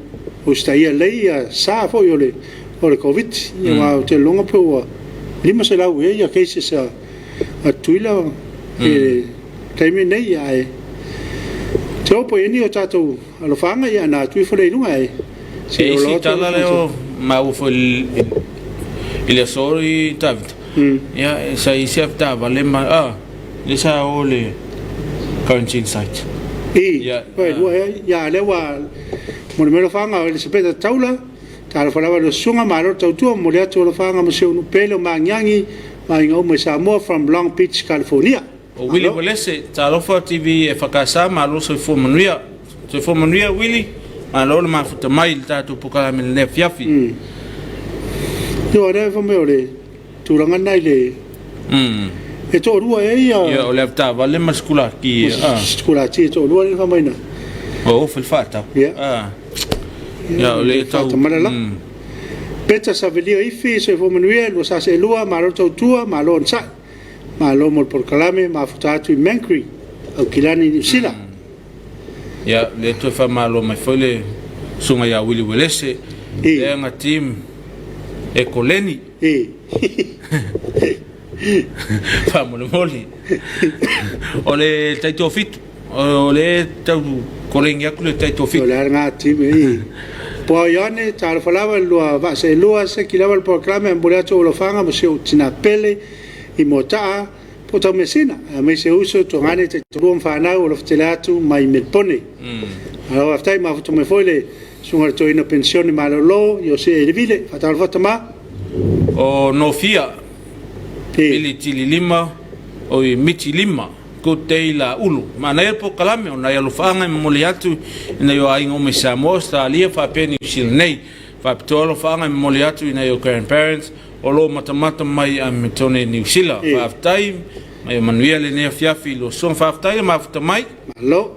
usitaia lelei ia sa foi o le o le Koviti, aua ou te lagona pe ua 500 ea ia cases a Tutuila i le taimi lenei, ae te o po i ai ni o tatou alofaaga, ia ona atu ifo lea i luga ae se i ola atu. Tala lea o maua foi i le aso i Tavita, ia sa i se avetaavale ma a lea sa o le quarantine site. I, ia lea ua mo le mea alofaaga o Elisapeta Taula. Talofa lava i le Susuga, malo le tautua, momoli atu alofaaga ma si ou nuu pele o Magiagi ma aiga uma i Samoa from Long Beach, California. O Willie Uelese, Talofa TV EFKS, malo soifua manuia. Soifua manuia Willie, malo le mafuta mai i le tatou polokalame i lenei afiafi. Ioe, lea fai mai o le tulaga lena i le e toalua ea ia. Ia, o le avetaavale ma le sikulati. Sikulati e toalua lea fai mai na. O, fai le faatau. Ia. Ia, o le tau. Faatamala. Peta Savelio Ifi, soifua manuia, 242, malo le tautua, malo onosai. Malo mo le polokalame, mafuta atu i Mancree, Aukilani, Niu Sila. Ia, lea toe faamalo mai foi le susuga ia Willie Uelese, lea na team e koleni. Faamolemole. O le taitoafitu, o le tau koleni atu le taitoafitu. O le a lena team e. Poa Ioane, talofa lava i le lua vaa seelua, seki lava le polokalame, e momoli atu ou alofaga ma si ou tina pele i Moataa, po o Taumeasina, aemaise uso, tuagane, taitoalua ma fanau, alofa tele atu mai Melipone. Malo faafetai, mafuta mai foi le Susuga i le Toeaina Penisione Malolo, Iose Elevile, faatalofa tama. O Nofia, Mili Tili Lima, oi Miti Lima, Good Day La Ulu. Manaia le polokalame o nai alofaaga e momoli atu i nai o aiga uma i Samoa, Australia faapea Niu Sila nei. Faapitoa alofaaga e momoli atu i nai o grandparents o lo o matamata mai a Metone Niu Sila. Faafetai, mai o manuia lenei afiafi i lua susuga. Faafetai le mafuta mai. Malo.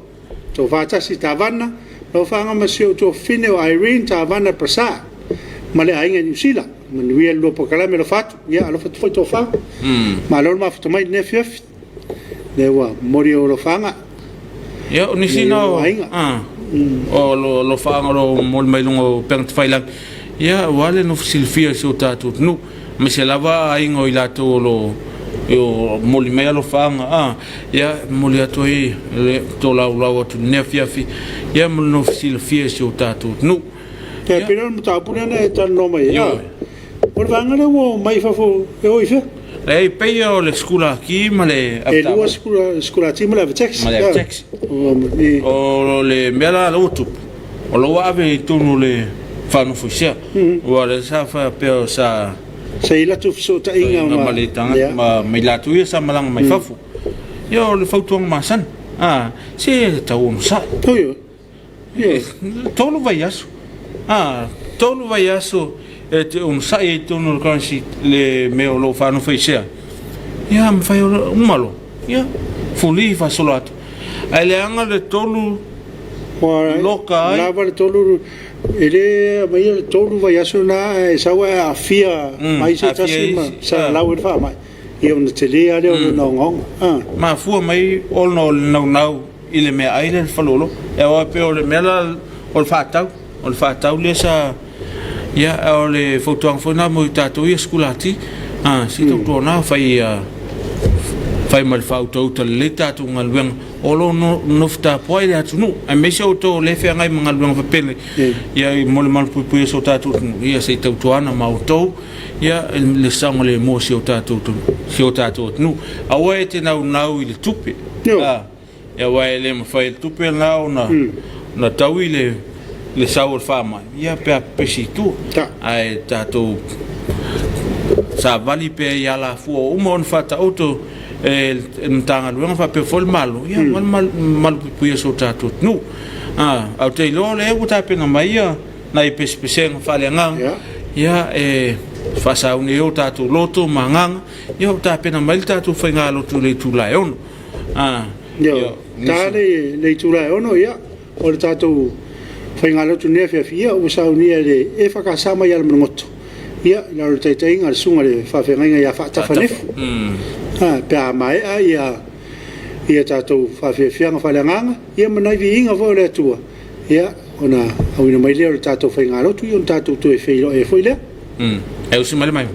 Tofaatasi Tavana, Lofaga ma si ou tuafafine o Irene Tavana Prasad ma le aiga i Niu Sila. Manuia le lua polokalame alofa atu. Ia alofa atu foi Tofa. Malo le mafuta mai i lenei afiafi. Lea ua momoli ou alofaga. Ia, o nisi na o, ah, o lo alofaaga o lo o momoli mai luga o upega tafailagi, ia, aua le nofo silafia i si o tatou atunuu, aemaise lava aiga o i latou o lo o momoli mai alofaaga, ah, Ia, e momoli atu ai le tolaulau atu i lenei afiafi, ia ma le nofo silafia i si o tatou atunuu. Ia, pei o le mataupu lea na e talanoa mai ai. O le vaega lea ua omai i fafo e o i fea? Leai, e pei o le sikulati ma le E lua sikulati ma le avetaxi. Ma le avetaxi. O le mea la lea ua tupu, o la ua ave i totonu o le faanofoisea. Aua o lea sa faapea sa... Sa i ai latou fesootaiga ma le tagata ma i latou ia sa malaga mai fafo. Ia o le fautuaga masani, a, se tau onosai. Oi, oi. 3 vaiaso, a, 3 vaiaso e te onosai ai i totonu o le currency le mea o lo o faanofoisea. Ia, mafai ona uma loa. Ia, fuli faasolo atu. Ae leaga le 3 loka ai. Lava le 3, e le aumaia le 3 vaiaso lena ae sau ae aafia mai se tasi ma salalau ai le faamai. Ia ona tele lava lea o lona ogaoga. Mafua mai ona o le naunau i le meaai lea i le faleoloa. E aua pei o le mea la o le faatau, o le faatau lea sa ia a o le fautuaga foi lena mo i tatou ia sikulati, a se i tautuana fai fai ma le faautauta lelei tatou galuega o lo o nofo tapuai le atunuu aemaise outou o lea e feagai ma galuega faapele ia mo le malupuipuia o so tatou atunuu ia se i tautuana ma outou ia le saogalemu o si o tatou si o tatou atunuu. Aua e te naunau i le tupe. A, aua e le mafai e le tupe lena ona ona taui le le sau o le faamai, ia pe a pepesi i tua. Ae tatou savali pea i alafua ua uma ona faataoto e le Matagaluega faapea foi le Malo, ia ma le malupuipuia o si o tatou atunuu. A, ae ou te iloa o lea ua tapena mai ia nai pesepesega faaleagaga, ia e faasauni ai o tatou loto ma agaga, ia ua tapena mai le tatou faigalotu i le itula e 6. A, ia, ta le le itula e 6, ia, o le tatou faigalotu nei afiafi, ia, ua saunia e le EFKS mai Alamagoto, ia, i lalo o le taitaiga a le susuga i le faafeagaiga ia Faatafanefu. A, pe a maea ia ia tatou faafiafiaga faaleagaga, ia ma nai viiga foi o le Atua, ia, ona auina mai lea o le tatou faigalotu, ia ona tatou toe feiloai ai foi lea. E usi mai le mai.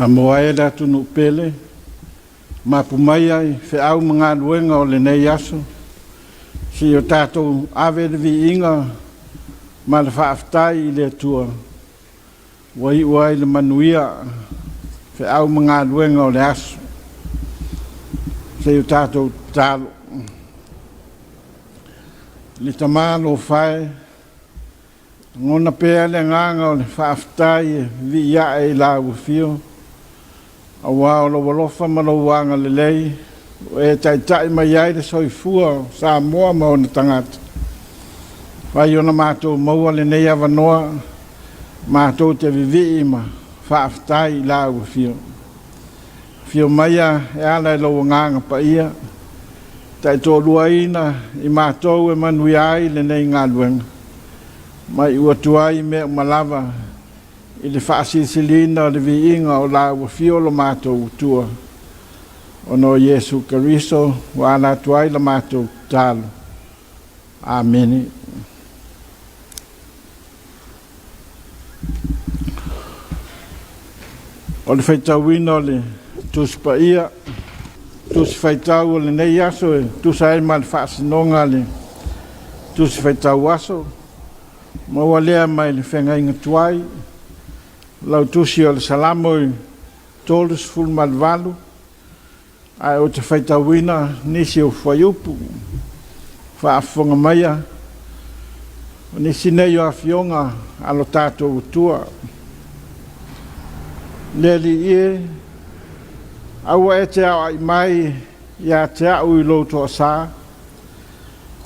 Samoa e le atunuu pele, mapu mai ai feau ma galuega o lenei aso, seia o tatou ave le viiga ma le faafetai i le Atua ua iu ai le manuia feau ma galuega o le aso. Seia o tatou tatalo. Le Tama alofa e, lagona pea le agaga o le faafetai e vivii ae i lau afio, aua o lou alofa ma lou agalelei ua e taitai mai ai le soifua o Samoa ma ona tagata. Fai ona matou maua lenei avanoa matou te vivii ma faafetai i lau afio. Afio maia e ala i lou agaga paia, taitoaluaina i matou e manuia ai lenei galuega, ma iu atu ai mea uma lava i le faasilisiliina o le viiga o lau afio lo matou Atua, ona o Iesu Keriso ua ala atu ai la matou tatalo. Amene. O le faitauina o le Tusi Paia, Tusi Faitau o lenei aso e tusa ai ma le faasinoga a le Tusi Faitau Aso, maua lea mai le Feagaiga Tuai, lau Tusi o le Salamo e 38, ae ou te faitauina nisi o fuaiupu. Faafofoga maia, o nisi nei o afioga a lo tatou Atua. Le Alii e, aua e te aoai mai ia te au i lou toasa,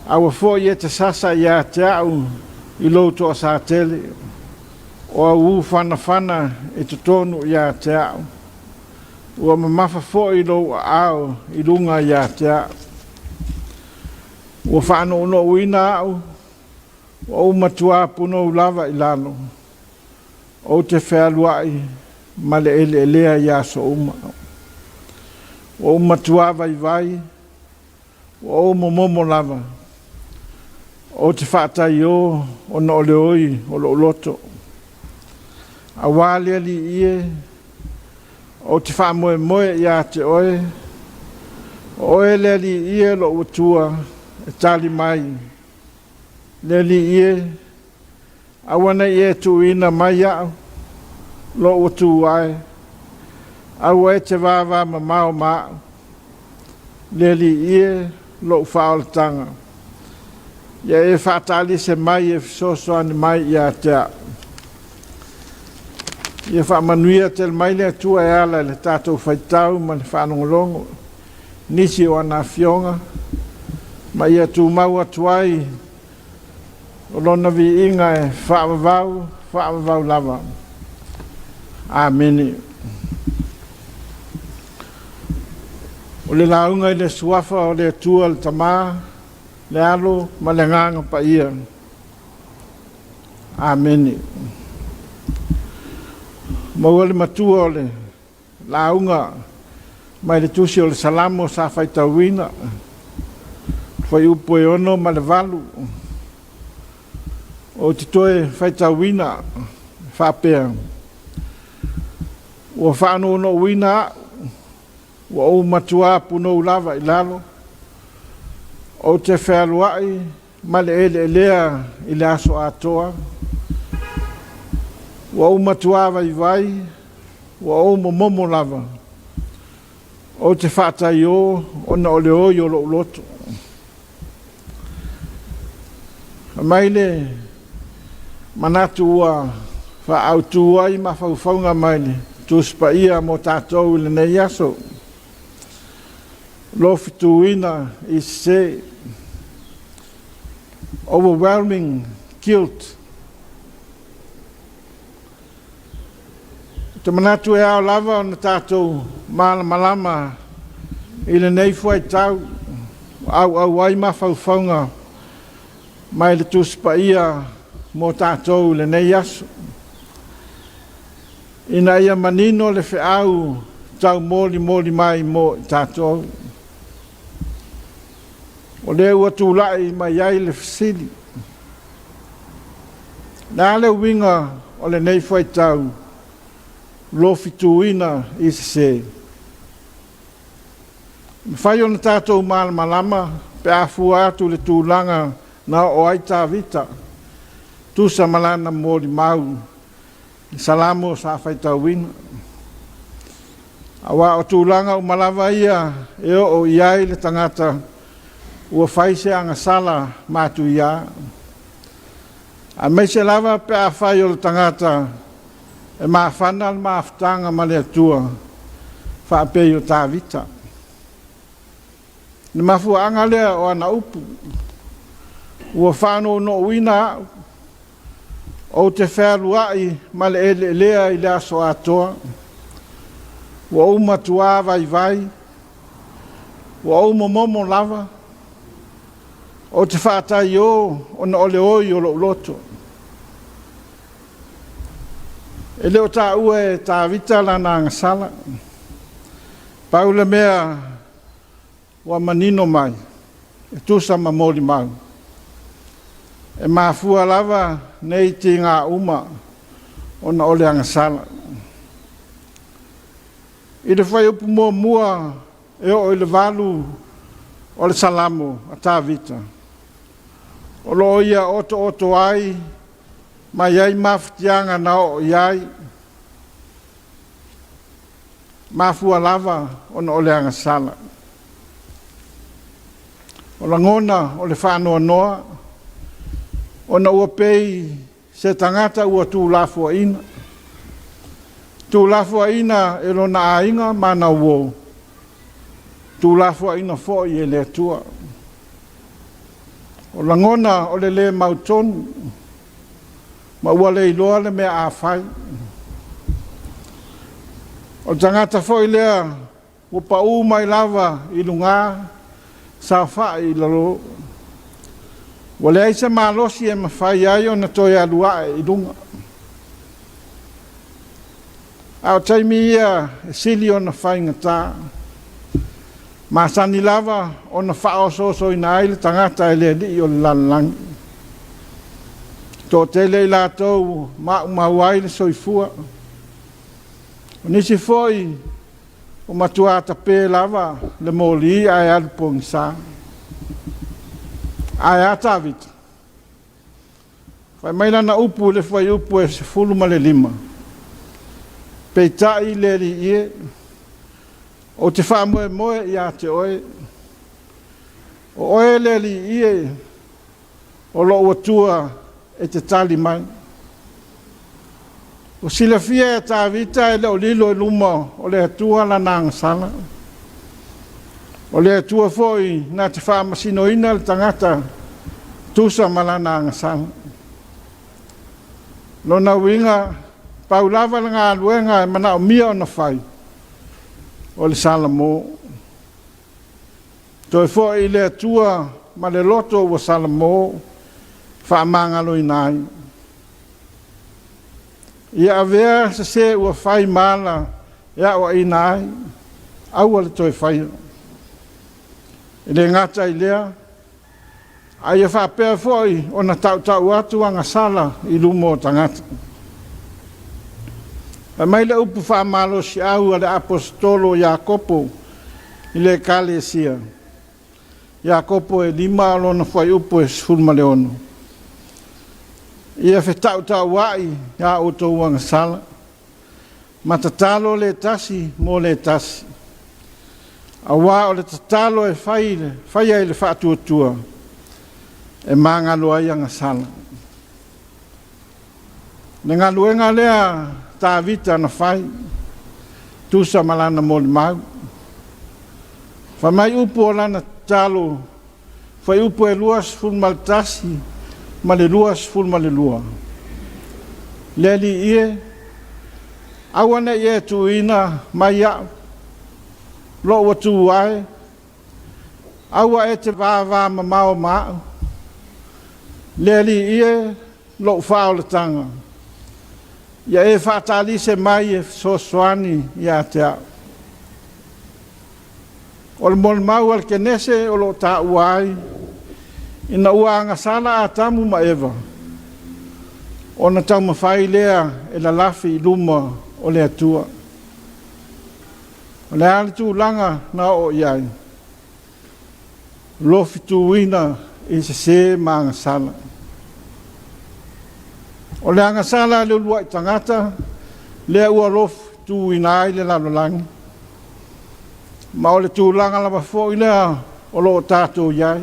aua foi e te sasa ia te au i lou toasa tele, o auū fanafana i totonu ia te au. Ua mamafa foi lou aao i luga ia te au. Ua faanounouina au, ua ou matua punou lava i lalo. Ou te fealuai ma le eleelea i aso uma. Ua ou matua vaivai, ua ou momomo lava. Ou te faataiō ona o le oi o lou loto. Aua le Alii e, ou te faamoemoe ia te oe, o oe le Alii e lou Atua, e tali mai. Le Alii e, aua ne i e tuuina mai au, lou Atua e, aua e te vavamamao ma au. Le Alii e, lou faaolataga, ia e faatalise mai e fesoasoani mai ia te au. Ia faamanuia tele mai le Atua e ala i le tatou faitau ma le faalogologo nisi o ana afioga, ma ia tumau atu ai o lona viiga e faavavau, faavavau lava. Amene. O le lauga i le suafa o le Atua le Tama, le Alo ma le Agaga Paia. Amene. Maua le matua o le lauga mai le tusi o le Salamo sa faitauina, fuaiupu e 6 ma le 8. Ou te toe faitauina faapea, ua faanounouina au, ua ou matua punou lava i lalo, ou te fealuai ma le eleelea i le aso atoa, ua ou matua vaivai, ua ou momomo lava, ou te faataiō ona o le oi o lou loto. Fai mai le manatu ua faaautu ai mafaufauga mai le Tusi Paia mo tatou i lenei aso, lofituina i sese, overwhelming guilt. Ou te manatu e ao lava ona tatou malamalama i lenei fuaitau ua auau ai mafaufauga mai le Tusi Paia mo tatou i lenei aso, ina ia manino le feau taumolimoli mai mo i tatou. O lea ua tulai mai ai le fesili, o le a le uiga o lenei fuaitau? lofituina i sesē. E mafai ona tatou malamalama pe a fua atu i le tulaga na oo ai Tavita, tusa ma lana molimau i Salamo sa faitauina. Aua o tulaga uma lava ia e oo i ai le tagata ua fai se agasala matuia, aemaise lava pe afai o le tagata e mafana le mafutaga ma le Atua faapei o Tavita. O le mafuaaga lea o ana upu, Ua faanounouina au, ou te fealuai ma le eleelea i le aso atoa, ua ou matuā vaivai, ua ou momomo lava, ou te faataiō ona o le oi o lou loto. E le o taua e Tavita lana agasala. Pau le mea ua manino mai, e tusa ma molimau, e mafua lava nei tiga uma ona o le agasala. I le fuaiupu muamua e oo i le 8 o le Salamo a Tavita, o lo o ia otooto ai mai ai mafatiaga na oo i ai, mafua lava ona o le agasala. O lagona o le faanoanoa ona ua pei se tagata ua tuulafoaina, tuulafoaina e lona aiga ma ana uo, tuulafoaina foi e le Atua. O lagona o le le mautonu ma ua le iloa le mea a fai. O le tagata foi lea ua pau mai lava i luga, saofai i lalo. Ua leai se malosi e mafai ai ona toe alu ae i luga. A o taimi ia e sili ona faigata, masani lava ona faaosoosoina ai le tagata e le alii o le lalolagi. Toatele i latou ua maumau ai le soifua. O nisi foi ua matua tape lava le moli ae alu pogisa. Ae a Tavita? Fai mai lana upu i le fuaiupu e 15, Peitai le Alii e, ou te faamoemoe ia te oe, o oe le Alii e, o lou Atua e te tali mai. Ua silafia e Tavita e le o lilo i luma o le Atua lana agasala. O le Atua foi na te faamasinoina le tagata tusa ma lana agasala. Lona uiga, pau lava le galuega e manaomia ona fai, o le salamo. Toe foi i le Atua ma le loto ua salamo, faamagaloina ai. Ia avea sesē ua fai ma ala e aoaina ai, aua le toe faia. E le gata i lea, a ia faapea foi ona tautau atu agasala i luma o tagata. Fai mai le upu faamalosiau a le Aposetolo o Iakopo i le Ekalesia, Iakopo e 5 lona fuaiupu e 16, Ia fetautauai a outou agasala, ma tatalo le tasi mo le tasi, aua o le tatalo e faia i le faatuatua, e magalo ai agasala. Le galuega lea Tavita na fai, tusa ma lana molimau. Fai mai upu o lana tatalo, fuaiupu e 21 ma le 22. Le Alii e, aua ne i e tuuina mai au, lou Atua e, aua e te vavamamao ma au. Le Alii e, lou faaolataga, ia e faatalise mai e fesoasoani ia te au. O le molimau a le Kenese o lo o taua ai, ina ua agasala Atamu ma Eva, ona taumafai lea e lalafi i luma o le Atua. O le a le tulaga na oo i ai? Lofituina i sesē ma agasala. O le agasala a le uluai tagata lea ua lofituina ai le lalolagi, ma o le tulaga lava foi lea o lo o tatou i ai.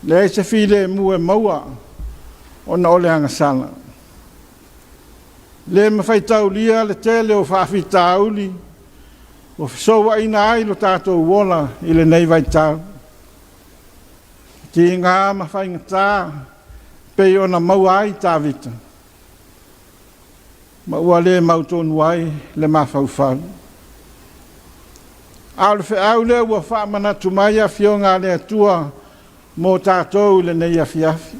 Leai se filemu e maua ona o le agasala. Le mafai taulia le tele o faafitauli ua fesouaina ai lo tatou ola i lenei vaitau. Tiga ma faigata pei ona maua ai Tavita, ma ua le mautonu ai le mafaufau. A o le feau lea ua faamanatu mai Afioga a le Atua mo tatou i lenei afiafi.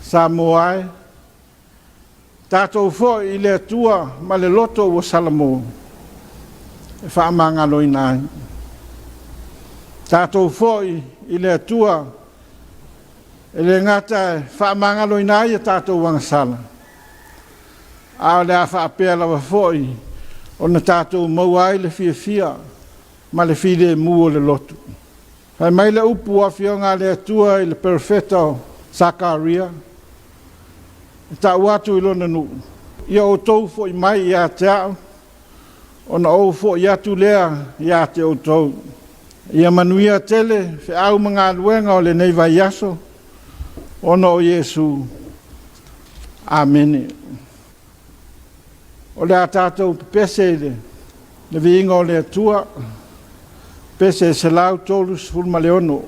Samoa e, tatou foi i le Atua ma le loto ua salamo e faamagaloina ai. Tatou foi i le Atua e le gata e faamagaloina ai a tatou agasala, a o le a faapea lava foi ona tatou maua ai le fiafia ma le filemu o le loto. Fai mai le upu o Afioga a le Atua i le perofeta o Sakaria, e tau atu i lona nuu, Ia outou foi mai ia te au, ona ou foi atu lea ia te outou. Ia manuia tele feau ma galuega o lenei vaiaso, ona o Iesu. Amene. O le a tatou pepese i le viiga o le Atua, pese 136.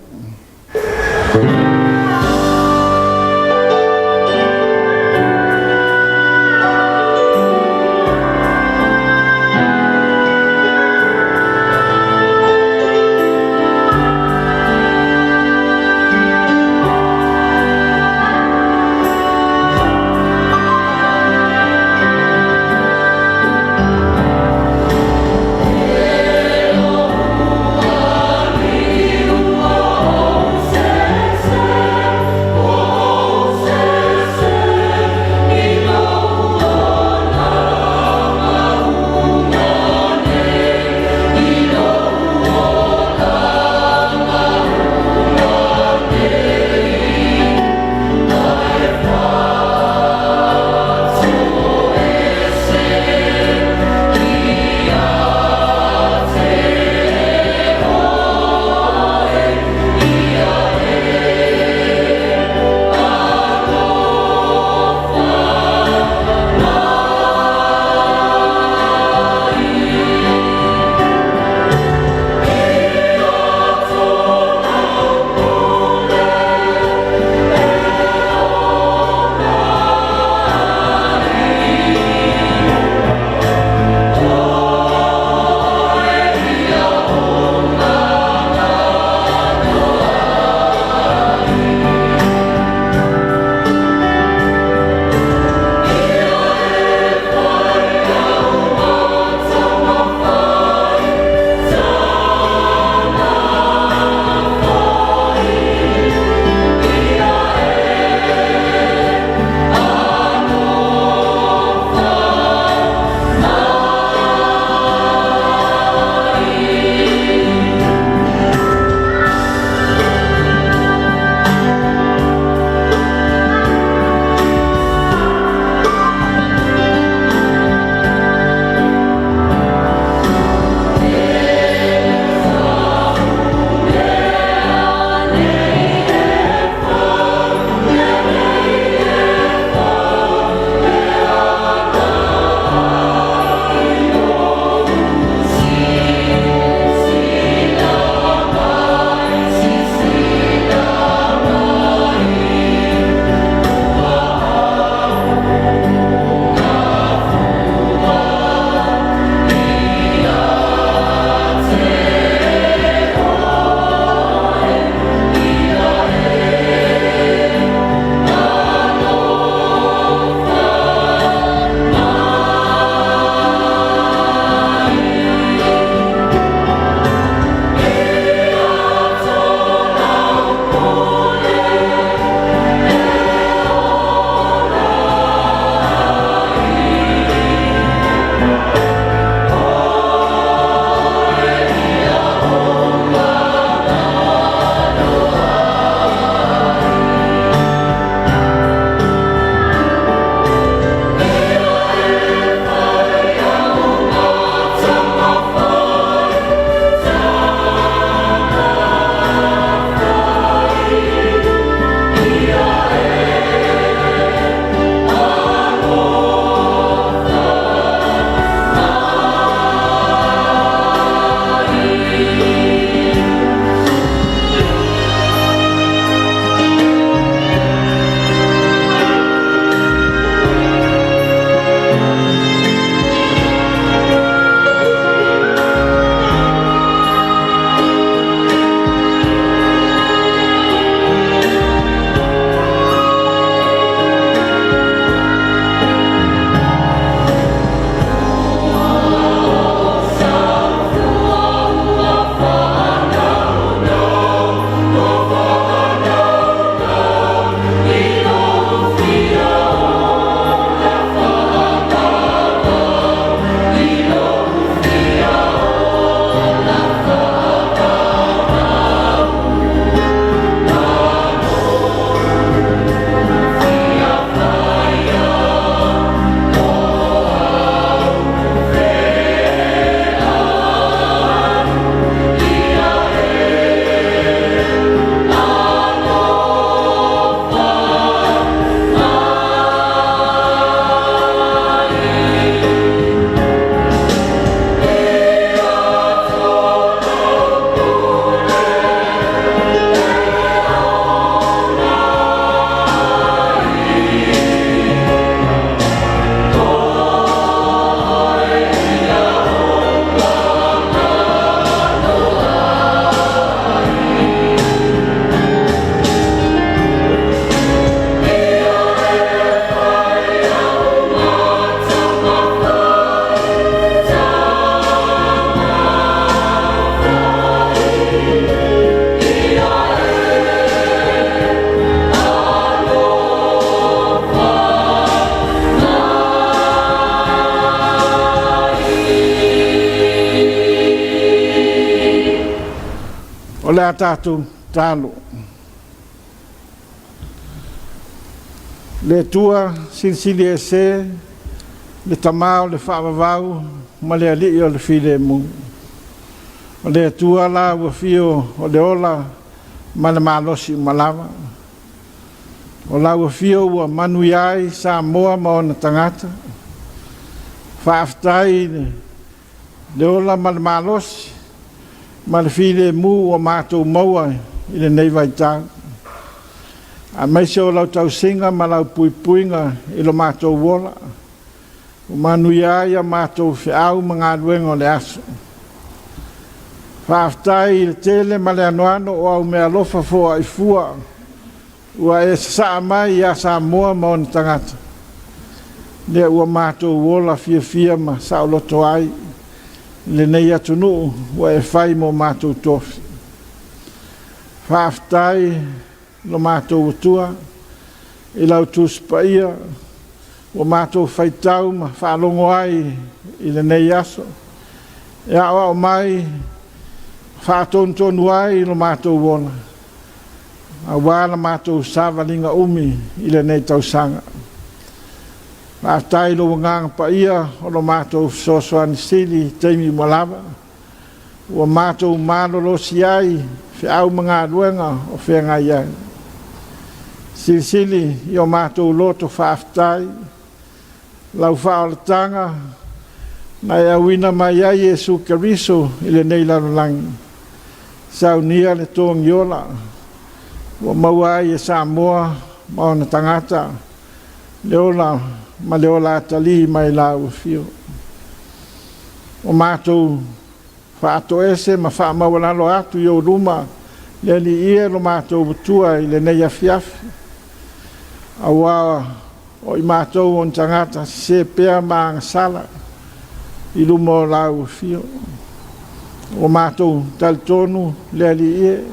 O le a tatou tatalo. Le Atua Silisili Ese, le Tama o le faavavau ma le Alii o le filemu. O le Atua la ua afio o le ola ma le malosi uma lava. O lau afio ua manuia ai Samoa ma ona tagata. Faafetai i le ola ma le malosi ma le filemu ua matou maua i lenei vaitau, aemaise o lau tausiga ma lau puipuiga i lo matou ola, ua manuia ai a matou feau ma galuega o le aso. Faafetai i le tele ma le anoano o au meaalofa foai fua ua e sasaa mai ia Samoa ma ona tagata, lea ua matou ola fiafia ma saoloto ai i lenei atunuu ua e fai mo matou tofi. Faafetai lo matou Atua i lau Tusi Paia ua matou faitau ma faalogo ai i lenei aso, e aoao mai faatonutonu ai lo matou ola, aua la matou savaliga umi i lenei tausaga. Faafetai i lou Agaga Paia o lo matou fesoasoani sili i taimi uma lava, ua matou malolosi ai feau ma galuega o feagai ai. Silisili i o matou loto faafetai lau faaolataga na e auina mai ai Iesu Keriso i lenei lalolagi, saunia le togiola ua maua ai e Samoa ma ona tagata le ola ma le ola atalii mai lau afio. Ua matou faatoese ma faamaualalo atu i ou luma le Alii e lo matou Atua i lenei afiafi, aua o i matou o ni tagata sese pea ma agasala i luma o lau afio. Ua matou talitonu le Alii e,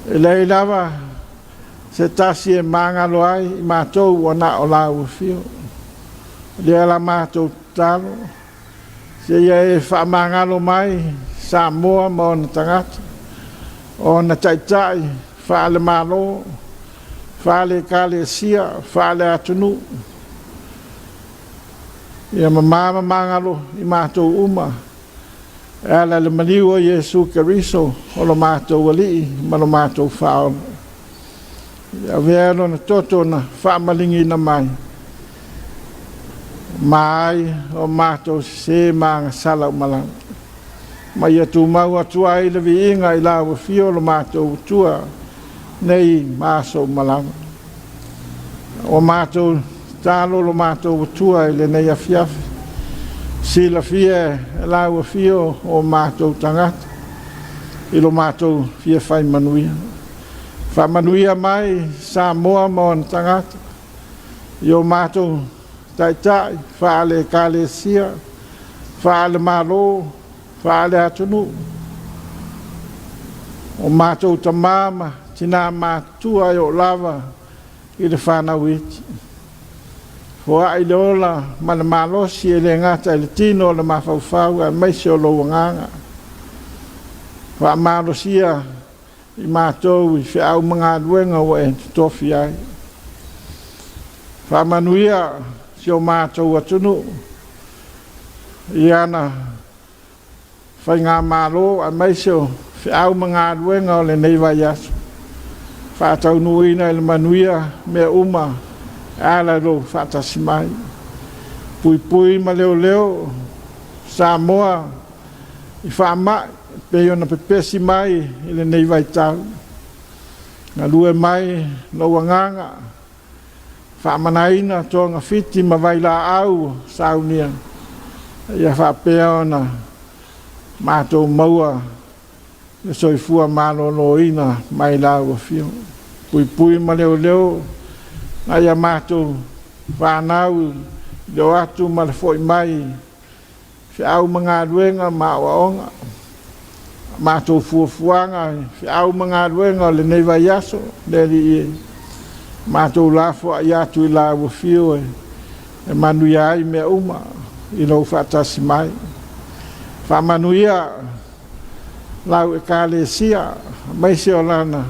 e leai lava se tasi e magalo ai i matou ua na o lau afio. O lea la matou tatalo, seia e faamagalo mai Samoa ma ona tagata, o ona taitai faale-Malo, faale-Ekalesia, faale-atunuu. Ia mama ma magalo i matou uma e ala i le maliu o Iesu Keriso o lo matou Alii ma lo matou Faaola. Ia avea lona toto na faamaligiina mai, ma ai o matou sese ma agasala uma lava, ma ia tumau atu ai le viiga i lau afio lo matou Atua nei ma aso uma lava. Ua matou tatalo lo matou Atua i lenei afiafi, silafia e lau afio o matou tagata i lo matou fia fai manuia. Faamanuia mai Samoa ma ona tagata i o matou taitai faale-Ekalesia, faale-Malo, faale-atunuu, o matou tama ma tina matutua e oo lava i le fanau iti. Foai le ola ma le malosi e le gata i le tino o le mafaufau aemaise o lou agaga. Faamalosia i matou i feau ma galuega ua e totofi ai. Faamanuia si o matou atunuu i ana faigamalo aemaise o feau ma galuega o lenei vaiaso. Faataunuuina i le manuia mea uma e ala i lou faatasi mai. Puipui ma leoleo Samoa i faamai pei ona pepesi mai i lenei vaitau. Galue mai lou agaga, faamanaina togafiti ma vailaau saunia, ia faapea ona matou maua le soifua maloloina mai lau afio. Puipui ma leoleo nai a matou fanau i le o atu ma le foi mai feau ma galuega ma aoaoga, matou fuafuaga i feau ma galuega o lenei vaiaso, le Alii e, matou lafoai atu i lau afio e manuia ai mea uma i lou faatasi mai. Faamanuia. lau Ekalesia, aemaise o lana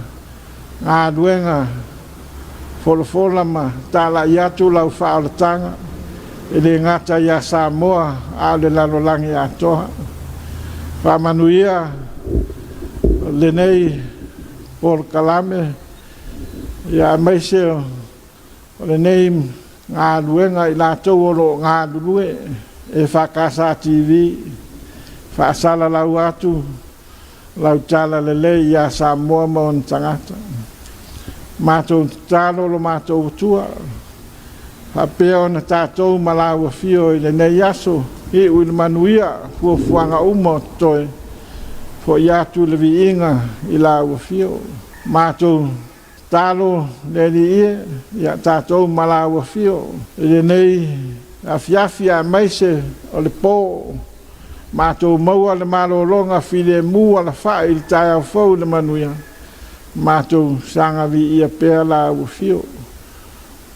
galuega folafola ma talai atu lau faaolataga, e le gata ia Samoa a o le lalolagi atoa. Faamanuia lenei polokalame, aemaise o lenei galuega i latou o lo o galulue EFKS TV, faasalalau atu lau talalelei ia Samoa ma ona tagata. Matou tatalo lo matou Atua, faapea ona tatou ma lau afio i lenei aso, iu i le manuia fuafuaga uma o totoe, fo'i atu le viiga i lau afio. Matou tatalo le Alii e, ia tatou ma lau afio i lenei afiafi aemaise o le po, matou maua le malologa filemu alafai i le taeao fou i le manuia, matou saga viia pea lau afio.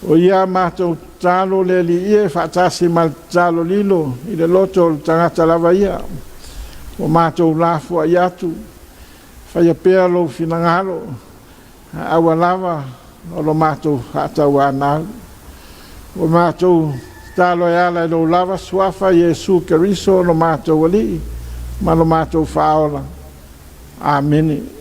O ia matou tatalo le Alii e faatasi ma le tatalo lilo i le loto o le tagata lava ia, ua matou lafoai atu, faia pea lou finagalo, aua lava o lo matou faatauanau. Ua matou tatalo e ala i lou lava Suafa Iesu Keriso lo matou Alii ma lo matou Faaola. Amene.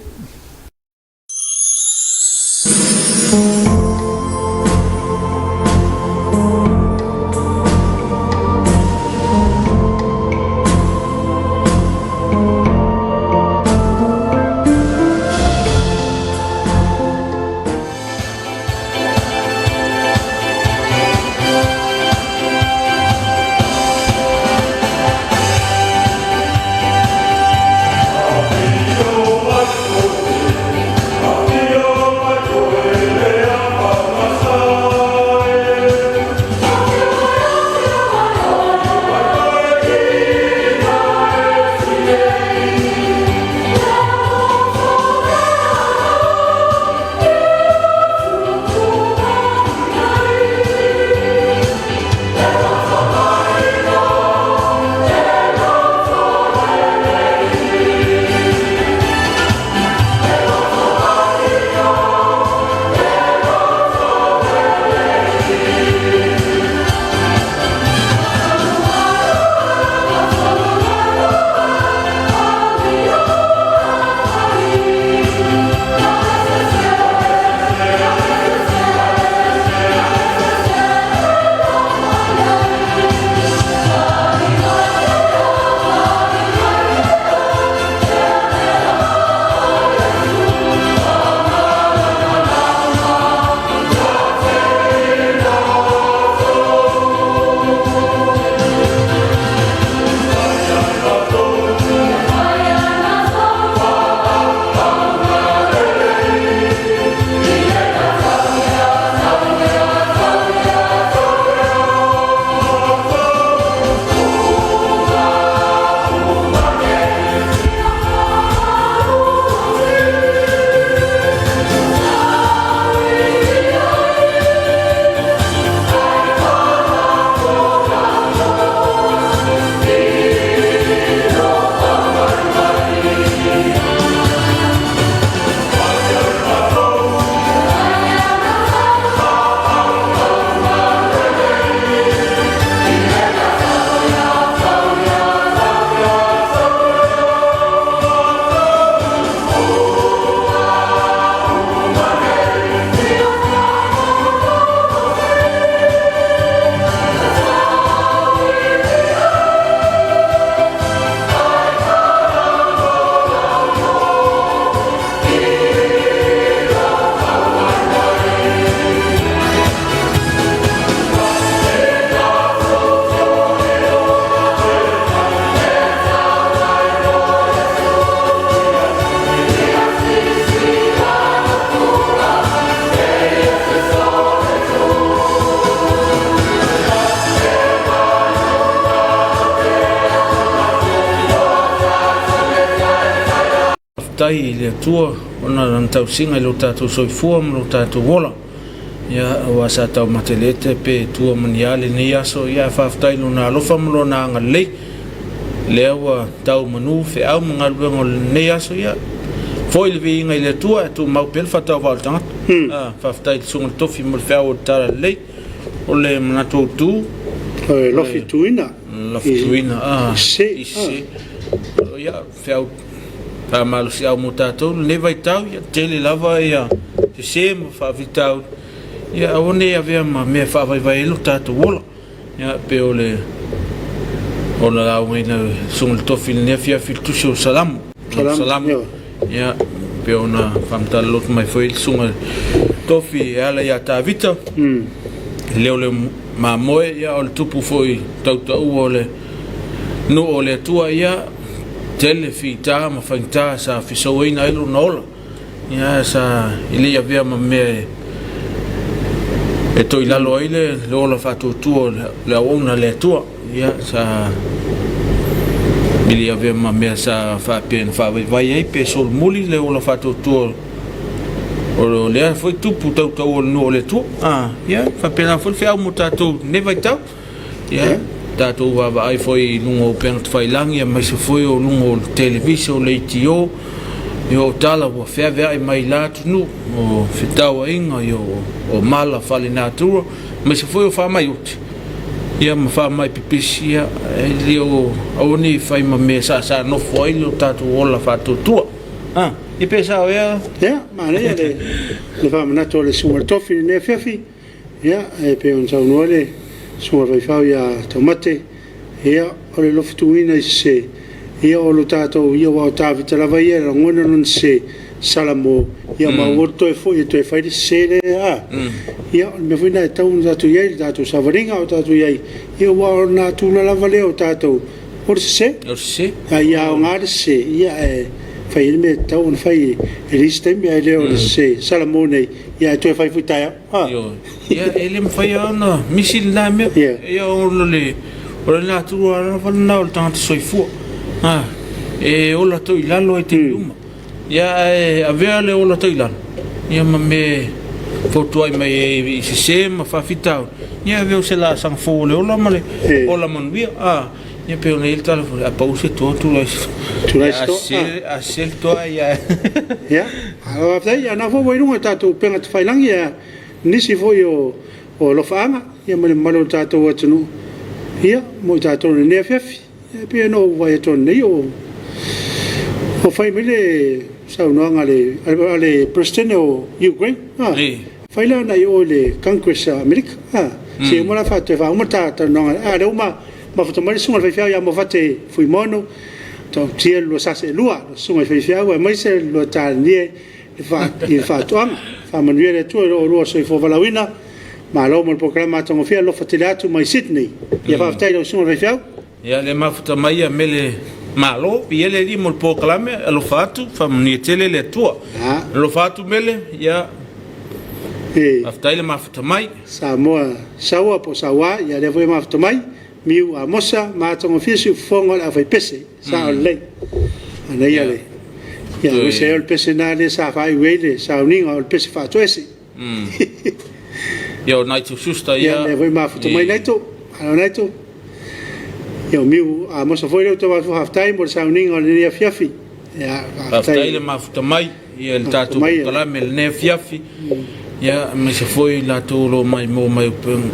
Faafetai i le Atua ona lana tausiga i lo tatou soifua ma lo tatou ola. Ia, aua sa taumate le ete pe tua ma ni a lenei aso. Ia, faafetai i lona alofa ma lona agalelei. Lea ua tau manu feau ma galuega o lenei aso, ia, foi le viiga i le Atua e tumau pea le faatauvaa o le tagata. A, faafetai i le Susuga i le Tofi mo le feau o le Talalelei. O le manatu autu, O le lofituina lofituina, a, i se, ia, feau faamalosiau mo tatou i lenei vaitau, ia, tele lava ia sese ma faafitauli, ia, aua ne i avea ma mea e faavaivai ai lo tatou ola. Ia, pei o le o le laugaina e Susuga i le Tofi i lenei afiafi le Tusi o Salamo. Salamo. Ia, pei ona faamatala loto mai foi le Susuga i le Tofi e ala ia Tavita. Le leo le mamoe, ia, o le tupu foi tautaua o le nuu o le Atua, ia, tele fita ma faigata sa fesauaina ai lona ola. Ia sa e le i avea ma mea e toilalo ai le ola faatuatua o le auauna a le Atua. Ia sa e le i avea ma mea sa faapea na faavaivai ai pe solomuli le ola faatuatua o lea foi tupu tautaua o le nuu o le Atua. Ah, ia faapena foi le feau mo tatou i lenei vaitau. Ia, tatou vaavaai foi i luga o upega tafailagi aemaise foi o luga o le televise o leitio, ia o tala ua feaveai mai la atunuu, o fetauaiga, ia o mala faalenatura, aemaise foi o faamai oti, ia ma faamai pipisi, ia e le o aua ne i fai ma mea saasaa nofo ai lo tatou ola faatuatua. Ah, ia pe sao ea? Ia, manaia le le faamanatu o le Susuga i le Tofi i lenei afiafi. Ia, e pei ona saunoa le Susuga Vaifau ia Taumate, ia, o le lofituina i sese, ia, o lo tatou, ia, aua o Tavita lava ia e lagona lona sese, Salamo, ia, ma ua toe foi e toe fai le sese lea, a. Ia, o le mea foi lena e tatau ona tatou i ai i le tatou savaliga o tatou i ai, ia, aua o le natura lava lea o tatou, o le sese. O le sese. A ia aoga le sese, ia, ae fai ai le mea e tatau ona fai i le isi taimi, ae le o le sese Salamo nei, ia, ae toe fai foi taeao. Ah. Ia, e le mafai lava ona misi lena mea. Yeah. Ia, o le, o le natura lava lena o le tagata soifua. Ah, e ola tau i lalo ai taimi uma. Ia, ae avea le ola tau i lalo, ia ma mea fautuai mai ai i sese ma faafitauli. Ia, avea o se laasaga fou o le ola ma le ola manuia. Ah, ia pei ona i ai le tala foi, a pau se toa, tulai se Tulai se toa. A sese le toa, ia. Ia, faafetai. Ia, na foi ua i luga o tatou upega tafailagi, ia, nisi foi o alofaaga, ia, ma le mamalu o le tatou atunuu, ia, mo i tatou i lenei afiafi. Ia, e pei ona ou vaai atu ananei, o fai mai le saunoaga a le Peresetene o Ukraine, a, fai la ona i o i le Congress a Amerika, a, se i uma la toe faauma le ta talanoaga, a, lea ua mafuta mai le susuga i le faifeau ia Mofate Fuimaono, Tautia le lua sase e lua, le susuga i le faifeau aemaise le lua talenie i le faatoaga. Faamanuia le Atua i lo oulua soifua valaauina. Malo mo le polokalame matagofie, alofa tele atu mai Sydney. Ia faafetai i lau susuga i le faifeau. Ia le mafuta mai ia mele malo ia le alii mo le polokalame alofa atu faamanuia tele le Atua. Alofa atu mele ia faafetai le mafuta mai. Samoa Saua po o Saua ia lea foi e mafuta mai. Miu Amosa, matagofie siufofoga o le aufaipese, sao lelei. Manaia le, ia aemaise ai o le pese lena lea sa faaiu ai le sauniga o le pese faatoese. Ia o Naito Schuster ia. Ia lea foi mafuta mai Naito, malo Naito. Ia o Miu Amosa foi lea ua tau atu faafetai mo le sauniga o lenei afiafi. Ia faafetai le mafuta mai ia le tatou polokalame i lenei afiafi. Ia aemaise foi i latou o lo o maimoa mai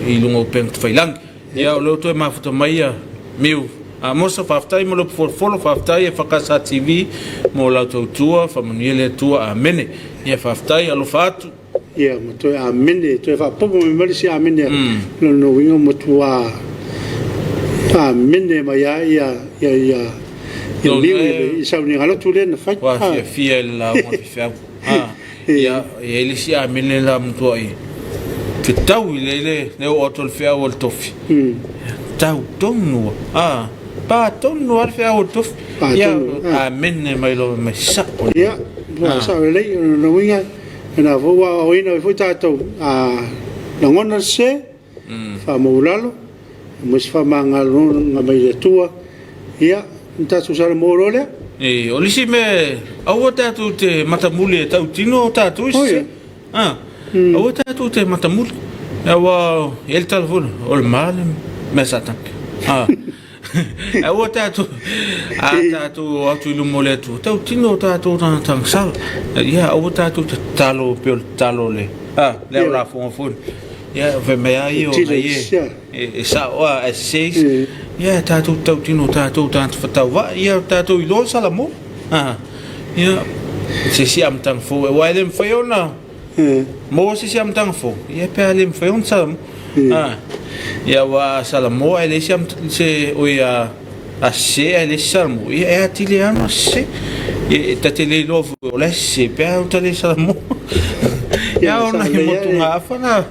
i luga o upega tafailagi. Ia o lea ua toe mafuta mai ia Miu Amosa, faafetai mo le upu folofolo, faafetai e Fakasa TV mo lau tautua, faamanuia le Atua, amene. Ia faafetai, alofa atu. Ia ma toe amene, toe faapopo mai ma le isi amene, lona uiga ua matua amene mai lava ia ia ia ia Miu i le sauniga lotu lea na fai. Ua fiafia i le lauga faifeau. Ia, e i ai le isi amene la matuai fetau i le le le oo atu o le feau a le tofi. Tau tonu a pa tonu a le feau a le tofi. Ia, amene mai loa mai sao. Ia, ua sao lelei, o lona uiga, na foi ua aoaoina ai foi tatou a lagona le sese, faamaulalo, ma se faamagaloga mai le Atua, ia, ona tatou salamo loa lea. E, o le isi mea, aua tatou te matamuli e tautino tatou i sese. Ah, aua tatou te matamuli. Aua, e i ai le tala foi lea, o le ma le mea Satani. Ah. Aua tatou, a tatou o atu i luma o le Atua, tautino o tatou tagata agasala. Ia, aua tatou te tatalo pei o le tatalo a le, a, le au lafoga foi. Ia, fai mai lava ia o nai e, e sao a, ae sese isi. Ia, tatou tautino o tatou tagata fatauvaa, ia tatou iloa Salamo. A, ia, se isi amataga fou, aua e le mafai ona maua se isi amataga fou, ia pe a le mafai ona Salamo. A, ia aua a Salamo ae leai se se oi a a sese ae leai se Salamo, ia e atili ai lava ona sese. Ia e ta te le iloa foi o la e sese pe a ta le Salamo. Ia ona he motugaafa na.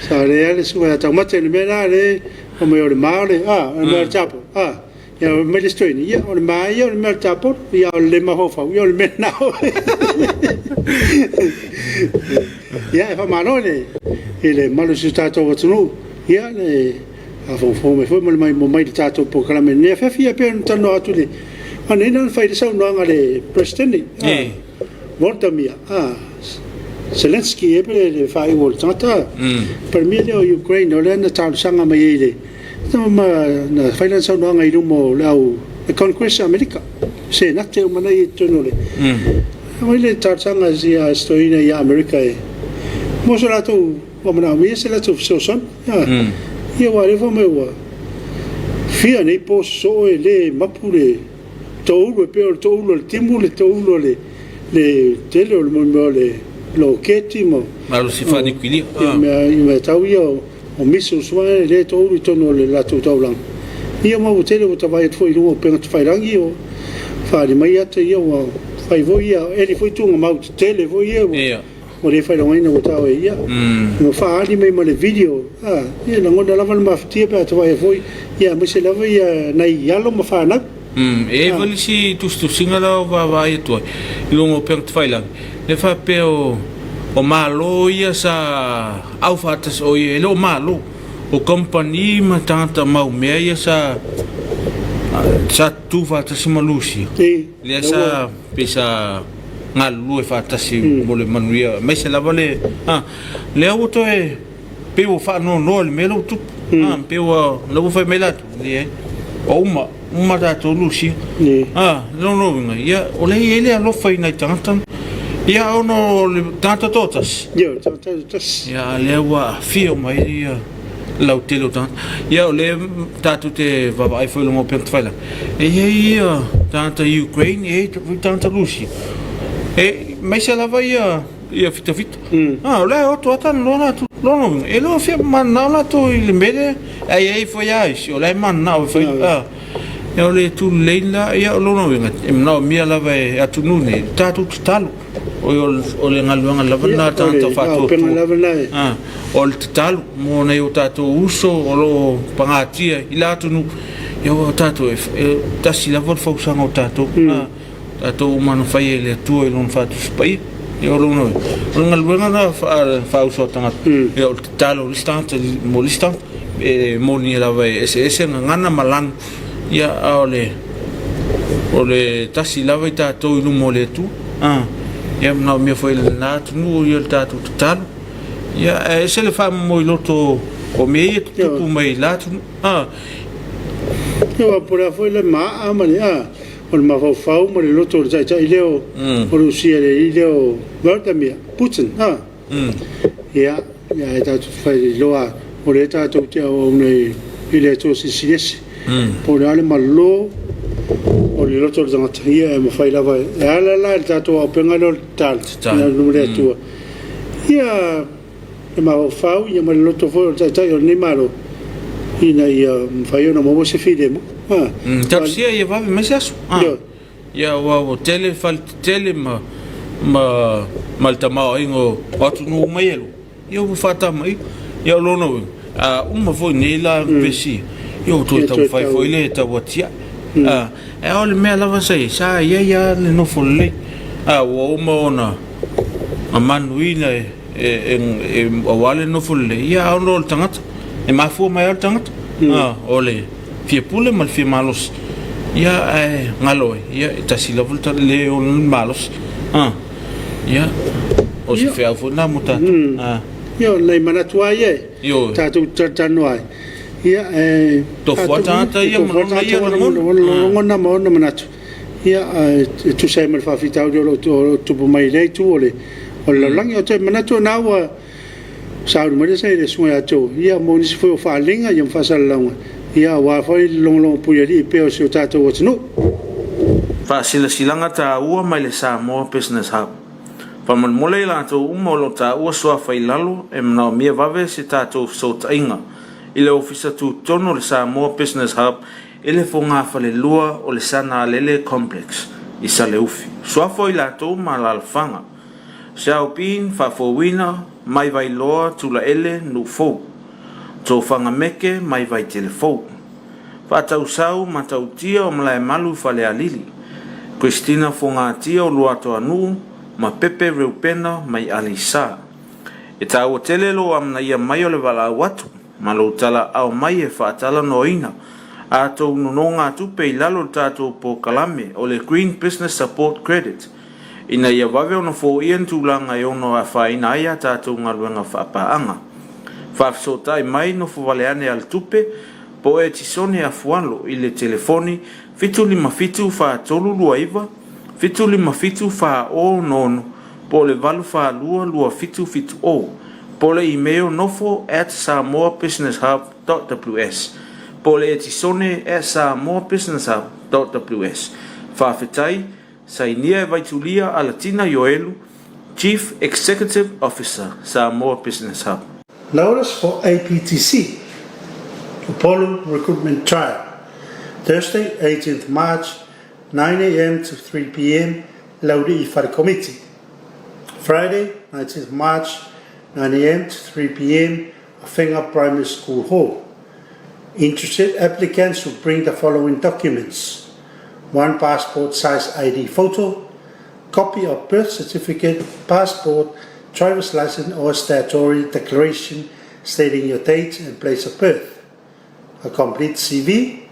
Sa lea lava le susuga ia Taumate i le mea la le fai mai o le ma o le a, o le mea o le tiapolo a. Ia fai mai le isi toeaina, ia o le ma ia o le mea o le tiapolo, ia a o le le mafaufau, ia o le mea lena. Ia e faamalo i le i le mamalu o si o tatou atunuu, ia le faafogafoga mai foi ma le maimoa mai i le tatou polokalame i lenei afiafi. Ia e pei ona talanoa atu i le ananei na fai ai le saunoaga a le Peresetene, Volodymyr Zelenskyy ea pe le faaiu o le tagata, Palemia lea o Ukraine o lea na talosaga mai ai i le na fai lana saunoaga i luma o le au le Congress a Amerika, Senate uma na i totonu o le aumai le talosaga a si toeaina ia Amerika e mo so latou ua manaomia se latou fesoasoani. Ia aua o lea foi mai ua fia nei po sosoo e le mapu le toulu e pei o le toulu o le timu le toulu o le le tele o le mea o le loketi ma malosi faaniukilia mea mea tau ia o missiles foi lea e toulu i totonu o le latou taulaga. Ia ma ua tele ua ta vaai atu foi i luga o upega tafailagi o faaali mai ata ia ua fai foi ia eli foi tuugamau tetele foi ia ua ua le faailogaina ua tau ai ia. Ua faaali mai ma le video a ia lagona lava le mafatia pe a ta vaai foi ia aemaise lava ia nai alo ma fanau. E i ai foi le isi tusitusiga la o vaavaai atu ai i luga o upega tafailagi, lea faapea o o Malo ia sa aufaatasi, o ia e le o Malo, o kamupani ma tagata mau mea ia sa sa tutu faatasi ma Lusia, lea sa pei sa galulue faatasi mo le manuia, aemaise lava le, a, lea ua toe pei ua faanoanoa i le mea lea ua tupu. A, pei ua, lea ua fai mai latou, leai, ua uma, uma tatou Lusia. A, lona uiga, ia, o lea e i ai le alofa i nai tagata, ia, ona o le tagata toatasi. Ia, o le tagata toatasi. Ia, a lea ua aafia uma ai ia le lautele o tagata. Ia, o lea tatou te vaavaai foi i luga o upega tafailagi, e i ai ia tagata Ukraine, e i ai foi tagata Lusia. E, aemaise lava ia ia fitafita. A, o lea e oto ata loa latou. Lona uiga, e le o fia mananao latou i le mea lea, ae i ai foi lava isi o la e mananao e fai. A, ia o le itu lelei la, ia o lona uiga, e manaomia lava e atunuu nei le tatou tatalo. O le galuega lava lena a tagata faatuatua. A, o le tatalo mo nai o tatou uso o lo o pagatia i la atunuu, ia aua o tatou, e tasi lava le fausaga o tatou. A, tatou uma na faia e le Atua i Lona faatusa paia. Ia o lona uiga, o le galuega lena faauso a tagata, ia o le tatalo o le isi tagata mo le isi tagata. E moni lava e eseese gagana ma lanu, ia a o le o le tasi lava i tatou i luma o le Atua. A, ia manaomia foi e lena atunuu ia le tatou tatalo. Ia ae ese le faamomoiloto o mea ia e tutupu mai i la atunuu. A. Ia aua po o le a foi le maa ma le a. O le mafaufau ma le loto o le taitai lea o Rusia, le alii lea o Vladimir Putin. Ha? Ia, ia e tatou te faailoa o lea tatou te auauna i le Atua Silisili Ese. Po o le a le malo o le loto o le tagata, ia e mafai lava e ala la i le tatou auupega lea o le tatalo, i luma o le Atua. Ia le mafaufau ia ma le loto foi o le Taitai o lenei Malo ina ia mafai ona maua se filemu. Talosia ia vave mai se aso. Ia aua ua tele fale tetele ma ma ma le tamaoaiga o atunuu uma ia e lua, ia ua faatamaia. Ia o lona uiga, a uma foi nei la pesi, ia ua toe taumafai foi le tau atiae. Ae o le mea lava sa i ai, sa i ai lava le nofo lelei. A ua uma ona manuina e aua le nofo lelei, ia a ono o le tagata, e mafua mai lava le tagata, o le fia pule ma le fia malosi, ia ae galo ai, ia e tasi lava le le ona le malosi, ia o se feau foi lena mo tatou. Ia o nai manatu lava ia e tatou te talatalanoa ai. Ia, e Tofu lava tagata e ia ma tofu lava lona tagata ia ma lagona. lagona ma ona manatu, ia, e tusa ai ma le faafitauli o lo o tupu mai i lea itu o le lalolagi. Ou te manatu o lena ua sauni mai le susuga ia Joe, ia, mo nisi foi o faaaliga ma faasalalauga, ia, aua foi le logologo puialii pea o si o tatou atunuu. Faasilasilaga taua mai le Samoa Business Hub. Faamolemole i latou uma o lo o taua suafa i lalo e manaomia vave se tatou fesootaiga i le Ofisa Tutotonu o le Samoa Business Hub i le fogafalelua o le Sanalele Complex i Saleufi. Suafa o i latou ma alaalafaga. Xiao Bin, Faafouina, mai Vailoa, Tulaele, Nuufou. Tofaga Meke, mai Vaitele Fou. Faatausau, Matautia o Malaemalu i Falealili. Christina Fogatia o Luatoanuu ma Pepe Reupena mai Aleisa. E taua tele lou amanaia mai o le valaau atu ma lou talaaao mai e faatalanoaina a tou nonogatupe i lalo o le tatou polokalame o le Green Business Support Credit ina ia vave ona foia ni tulaga e ono afaina ai a tatou galuega faapaaga. Faafesootai mai nofo vale ane a le tupe po o Etisone Afualo i le telefoni 757 4329 757 406 po o le 842 2770 po o le email nofo@samoabusinesshub.ws po o le etisone@samoabusinesshub.ws. Faafetai. Sainia e Vaitulia Alatina Ioelu, Chief Executive Officer, Samoa Business Hub. Notice for APTC, Upolu Recruitment Trial, Thursday, 18th March, 9 a.m. to 3 p.m., Laulii Fale Committee. Friday, 19th March, 9 a.m. to 3 p.m., Afega Primary School Hall. Interested applicants should bring the following documents: one passport size ID photo, copy of birth certificate, passport, driver's license or statutory declaration stating your date and place of birth, a complete CV,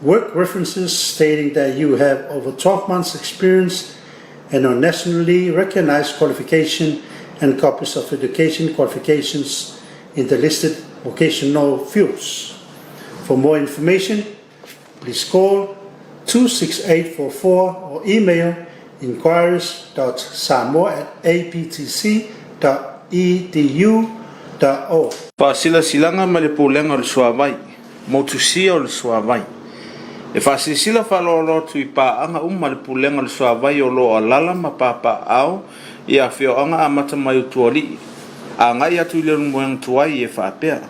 work references stating that you have over 12 months experience and a nationally recognized qualification, and copies of education qualifications in the listed vocational fields. For more information, please call 26844 or email inquiries.samoa@aptc.edu.o. Faasilasilaga mai le Pulega o le Suavai, Motusia o le Suavai. E faasilasila faaaloalo atu i paaga uma le Pulega o le Suavai o lo o alaala ma papaaao i afioaga amata mai Utualii agai atu i Leulumoega tuai e faapea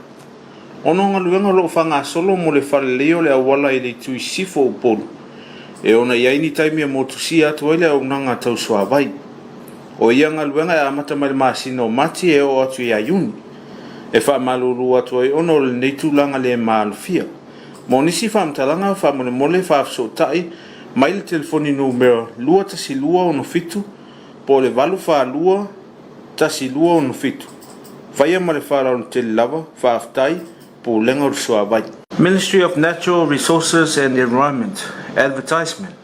ona o galuega o lo o faagasolo mo le faaleleia o le auala i le itu i sisifo o Upolu e ona i ai ni taimi e motusia atu ai le auaunaga tau suavai. O ia galuega e amata mai le masina o Mati e oo atu ia Iuni. E faamalulu atu ai ona o lenei tulaga le maalofia. Mo nisi faamatalaga, faamolemole faafesootai mai le telefoni numera 21267 po o le 842 1267. Faia ma le faaaloalo tele lava. Faafetai. Pulega o le Suavai. Ministry of Natural Resources and Environment Advertisement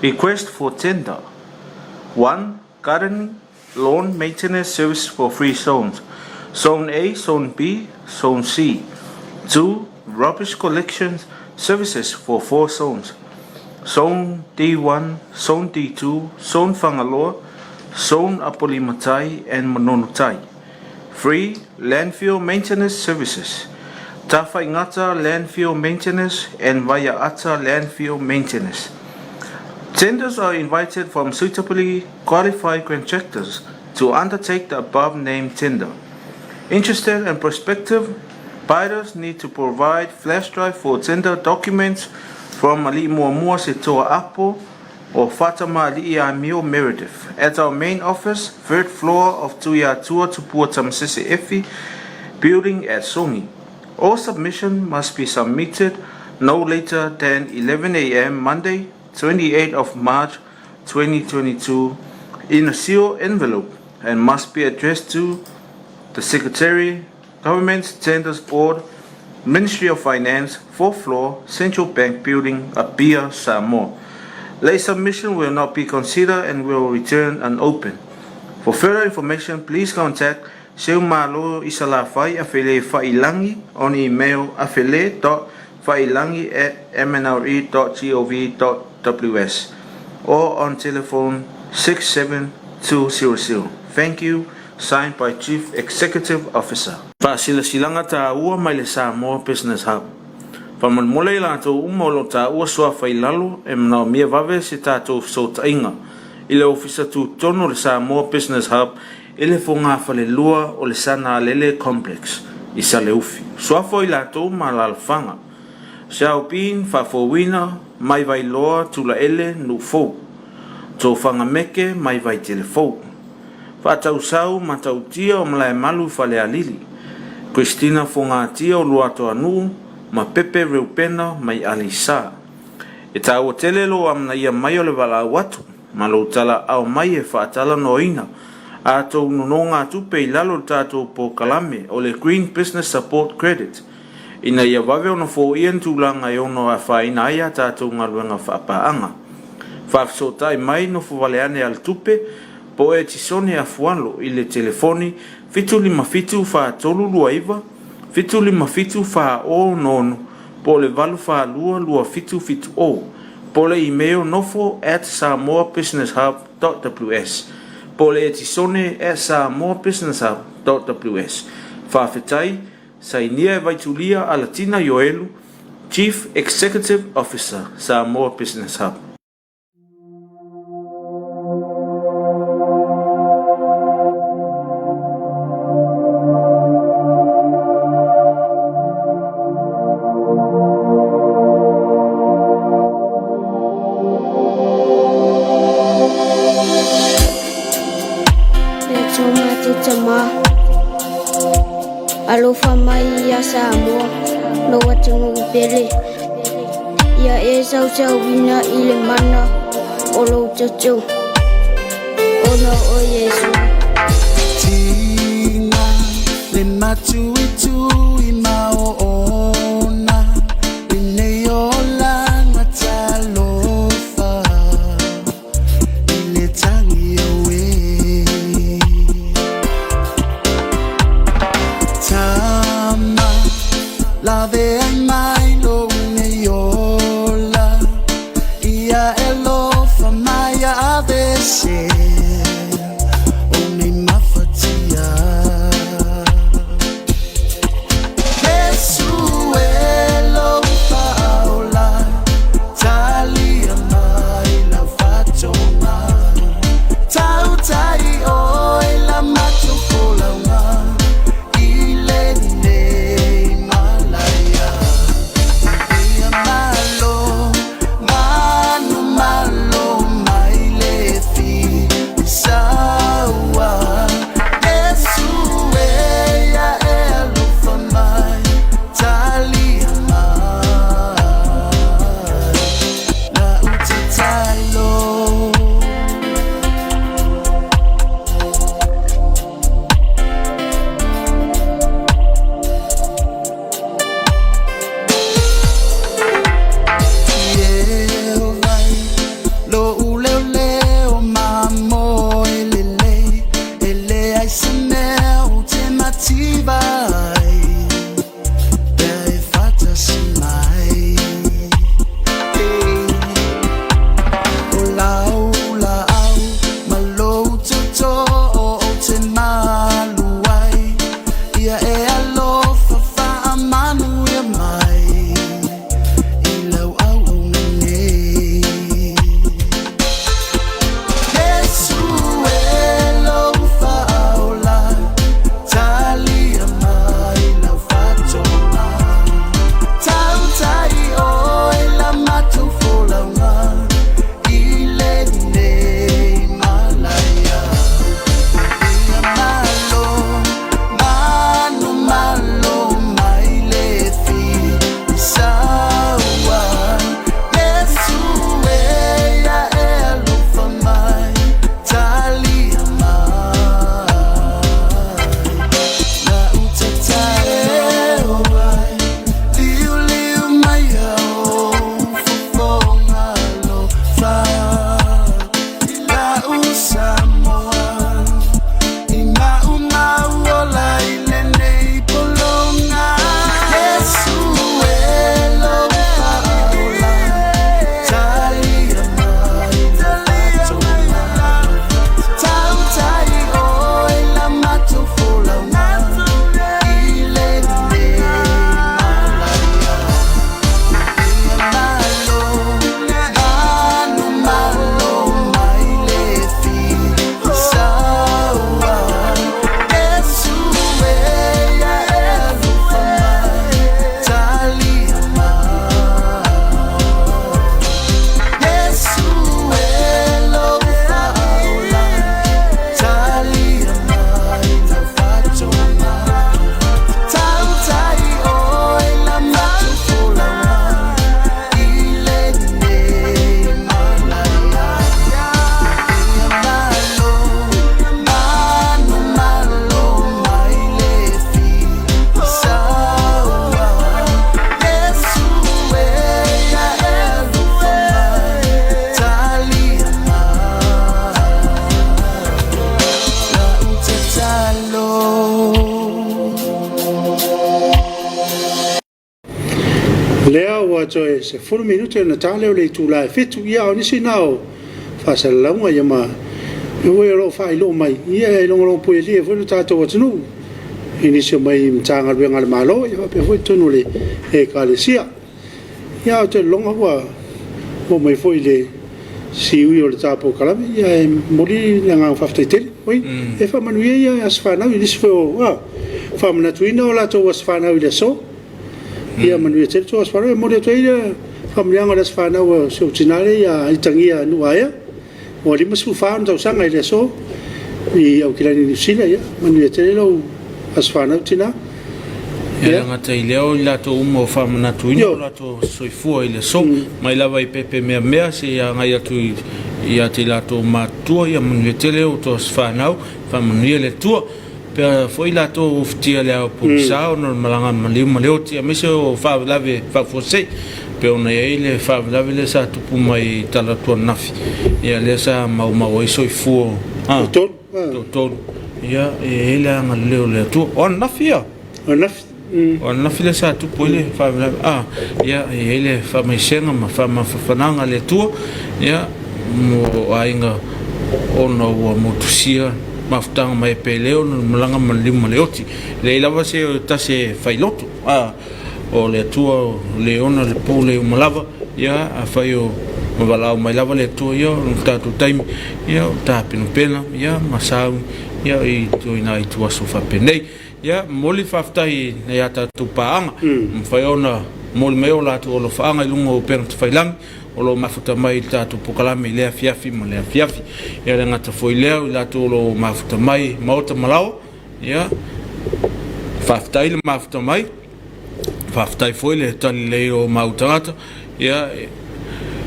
Request for Tender 1. Gardening Lawn Maintenance Service for three zones: Zone A, Zone B, Zone C. 2. Rubbish Collection Services for four zones: Zone D1, Zone D2, Zone Fagaloa, Zone Apolima Tai, and Manono Tai. 3. Landfill Maintenance Services: Tafaigata Landfill Maintenance and Vaiaata Landfill Maintenance. Tenders are invited from suitably qualified contractors to undertake the above named tender. Interested and prospective bidders need to provide flash drive for tender documents from Ali Muamua Setoa Apo or Fatama Ali Amio Meredith at our main office, third floor of Tuiatua Tupua Tamasese Efi building at Songi. All submission must be submitted no later than 11 a.m. Monday, 28th of March 2022 in a sealed envelope and must be addressed to the Secretary, Government Tenders Board, Ministry of Finance, fourth floor, Central Bank Building, Apia, Samoa. Late submission will not be considered and will return unopened. For further information, please contact Seumalo i Salafai Afele Faiilagi on email afele.faiilagi@mnre.gov.ws or on telephone 67200. Thank you. Signed by Chief Executive Officer. Faasilasilaga taua mai le Samoa Business Hub. Faamolemole i latou uma o lo o taua suafa i lalo e manaomia vave se tatou fesootaiga i le Ofisa Tutotonu o le Samoa Business Hub i le fogafalelua o le Sana Alele Complex i Saleufi. Suafa o i latou ma alaalafaga, Xiao Bin, Faafouina, mai Vailoa, Tulaele, Nuufou, Tofaga Meke mai Vaitelefou, Faatausau, Matautia o Malaemalu i Falealili, Christina Fogatia o Luatoanuu ma Pepe Reupena mai Aleisa. E taua tele lou amanaia mai o le valaau atu ma lou talaaao mai e faatalanoaina a tou nonogatupe i lalo o le tatou polokalame o le Green Business Support Credit ina ia vave ona foia ni tulaga e ono afaina ai a tatou galuega faapaaga. Faafesootai mai nofo vale ane a le tupe po o Etisone Afualo i le telefoni 757 4329 757 406 po o le 842 2770 po o le email nofo@samoabusinesshub.ws po o le etisone @samoabusinesshub.ws. Faafetai, sainia e Vaitulia Alatina Ioelu, Chief Executive Officer, Samoa Business Hub. Le Atua matou Tama, alofa mai ia Samoa, lou atunuu pele. Ia e sausauina i le mana o lou toto, ona o Iesu. Tiga le matuitui ma oona lenei olaga talofa i le tagi oe Tama laveai mai lou nei ola ia e alofa mai ia aveese o nei mafatia. ua toe 10 minute ona ta lea o le itula e 7. Ia, o nisi na o faasalalauga ia ma mea foi o lo o faailoa mai, ia e logologo puialii ai foi lo tatou atunuu i nisi o mai Matagaluega a le Malo, ia faapea foi totonu o le Ekalesia. Ia, ou te lagona ua oo mai foi i le siui o le ta polokalame, ia e momoli le agaga faafetai tele. Oi, e faamanuia ia aso fanau i nisi foi o faamanatuina o latou aso fanau i le aso. Ia manuia tele tou aso fanau. E momoli atu ai le faamanuiaga o le aso fanau a si ou tina lea ia Itagia Nuuaea, ua 54 ona tausaga i le aso i Aukilani Niu Sila. Ia manuia tele lou aso fanau tina. E le gata i lea, o i latou uma o faamanatuina o latou soifua i le aso, mai lava i pepe meamea seia agai atu ia te i latou matutua. Ia manuia tele o outou aso fanau, faamanuia le Atua. Pea foi latou ua ufitia le ao pogisa ona o le malaga maliu ma le oti, aemaise o faalavelave faafuasei, pei ona i ai le faalavelave lea sa tupu mai i Talaatu ananafi, ia lea sa maumau ai soifua o toatolu. Ia e i ai le agalelei o le Atua. O ananafi ia. Ananafi. O ananafi lea sa tupu ai le faalavelave. Ia e i ai le faamaisega ma faamafanafanaga a le Atua, ia, mo aiga ona ua motusia mafutaga mai e Pele ona o le malaga ma le liu ma le oti. E leai lava se tasi e failoto, o le Atua o le ona le pule uma lava. Ia, afai o valaau mai lava le Atua, ia o le tatou taimi, ia o tapenapena, ia, ma sauni, ia, i ituaiga ituaso faapenei. Ia, momoli le faafetai i nai a tatou paaga, ua mafai ona momoli mai o latou alofaaga i luga o upega tafailagi o lo o mafuta mai i le tatou polokalame i lea afiafi ma lea afiafi. Ia, le gata foi lea, o i latou o lo o mafuta mai maota ma laoa, ia, faafetai le mafuta mai. Faafetai foi le tali lelei o mau tagata ia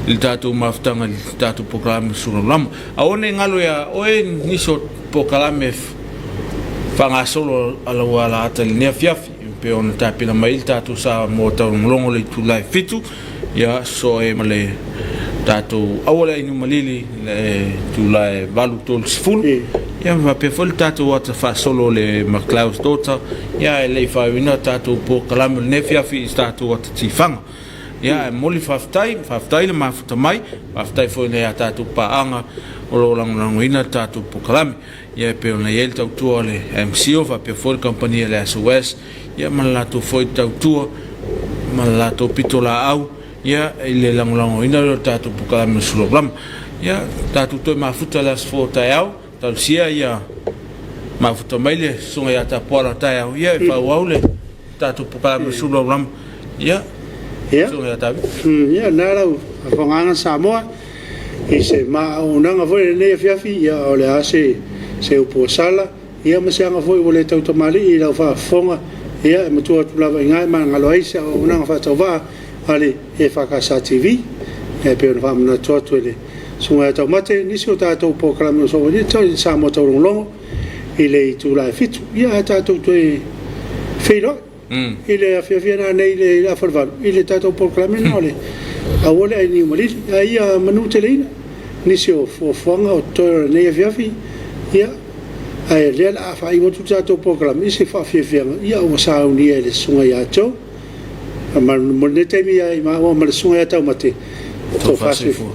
i le tatou mafutaga i le tatou polokalame sulaulama. Aua ne i galo ia oe nisi o polokalame faagasolo a lau alaata i lenei afiafi e pei ona tapena mai ai le tatou Samoa Taulogologo i le itula e 7, ia sosoo ai ma le tatou aua le ainiumalili i le itula e 8:30, ia ma faapea foi le tatou ata faasolo o le McLeod's Daughter, ia ae le i faaiuina tatou polokalame o lenei afiafi i se tatou ata tifaga. Ia ae momoli le faafetai, faafetai le mafuta mai, faafetai foi i a tatou paaga o lo o lagolagoina le tatou polokalame. Ia e pei ona i ai le tautua a le MCO faapea foi le kamupani a le SOS, ia ma le latou foi tautua ma le latou pitolaau ia i le lagolagoina lea o le tatou polokalame o Sulolama. Ia tatou toe mafuta le aso fou o taeao, talosia ia mafuta mai le susuga ia Tapuala taeao, ia e faaauau le tatou polokalame o Sulolama. Ia, susuga ia Tavita. Ia, na lau faafofoga Samoa i se ma auaunaga foi lenei afiafi, ia o le a se upu ua sala, ia ma se aga foi ua le tautamalii i lau faafofoga, ia e matua atu lava i ina e magalo ai se auaunaga faatauvaa a le EFKS TV. Ia e pei ona faamanatu atu e le Susuga ia Taumate nisi o tatou polokalame o Samoa Taulogologo i le itula e 7, ia ae tatou toe feiloai i le afiafi nanei i le afa o le 8 i le tatou polokalame lena o le Aua le Ainiu Malili. Ae ia manuteleina nisi o fuafuaga o totoe o lenei afiafi, ia ae o lea o le a faaiu atu le tatou polokalame i se faafiafiaga ia ua saunia e le Susuga ia Joe. Mo lenei taimi ia i maua ma le Susuga ia Taumate, tofa soifua.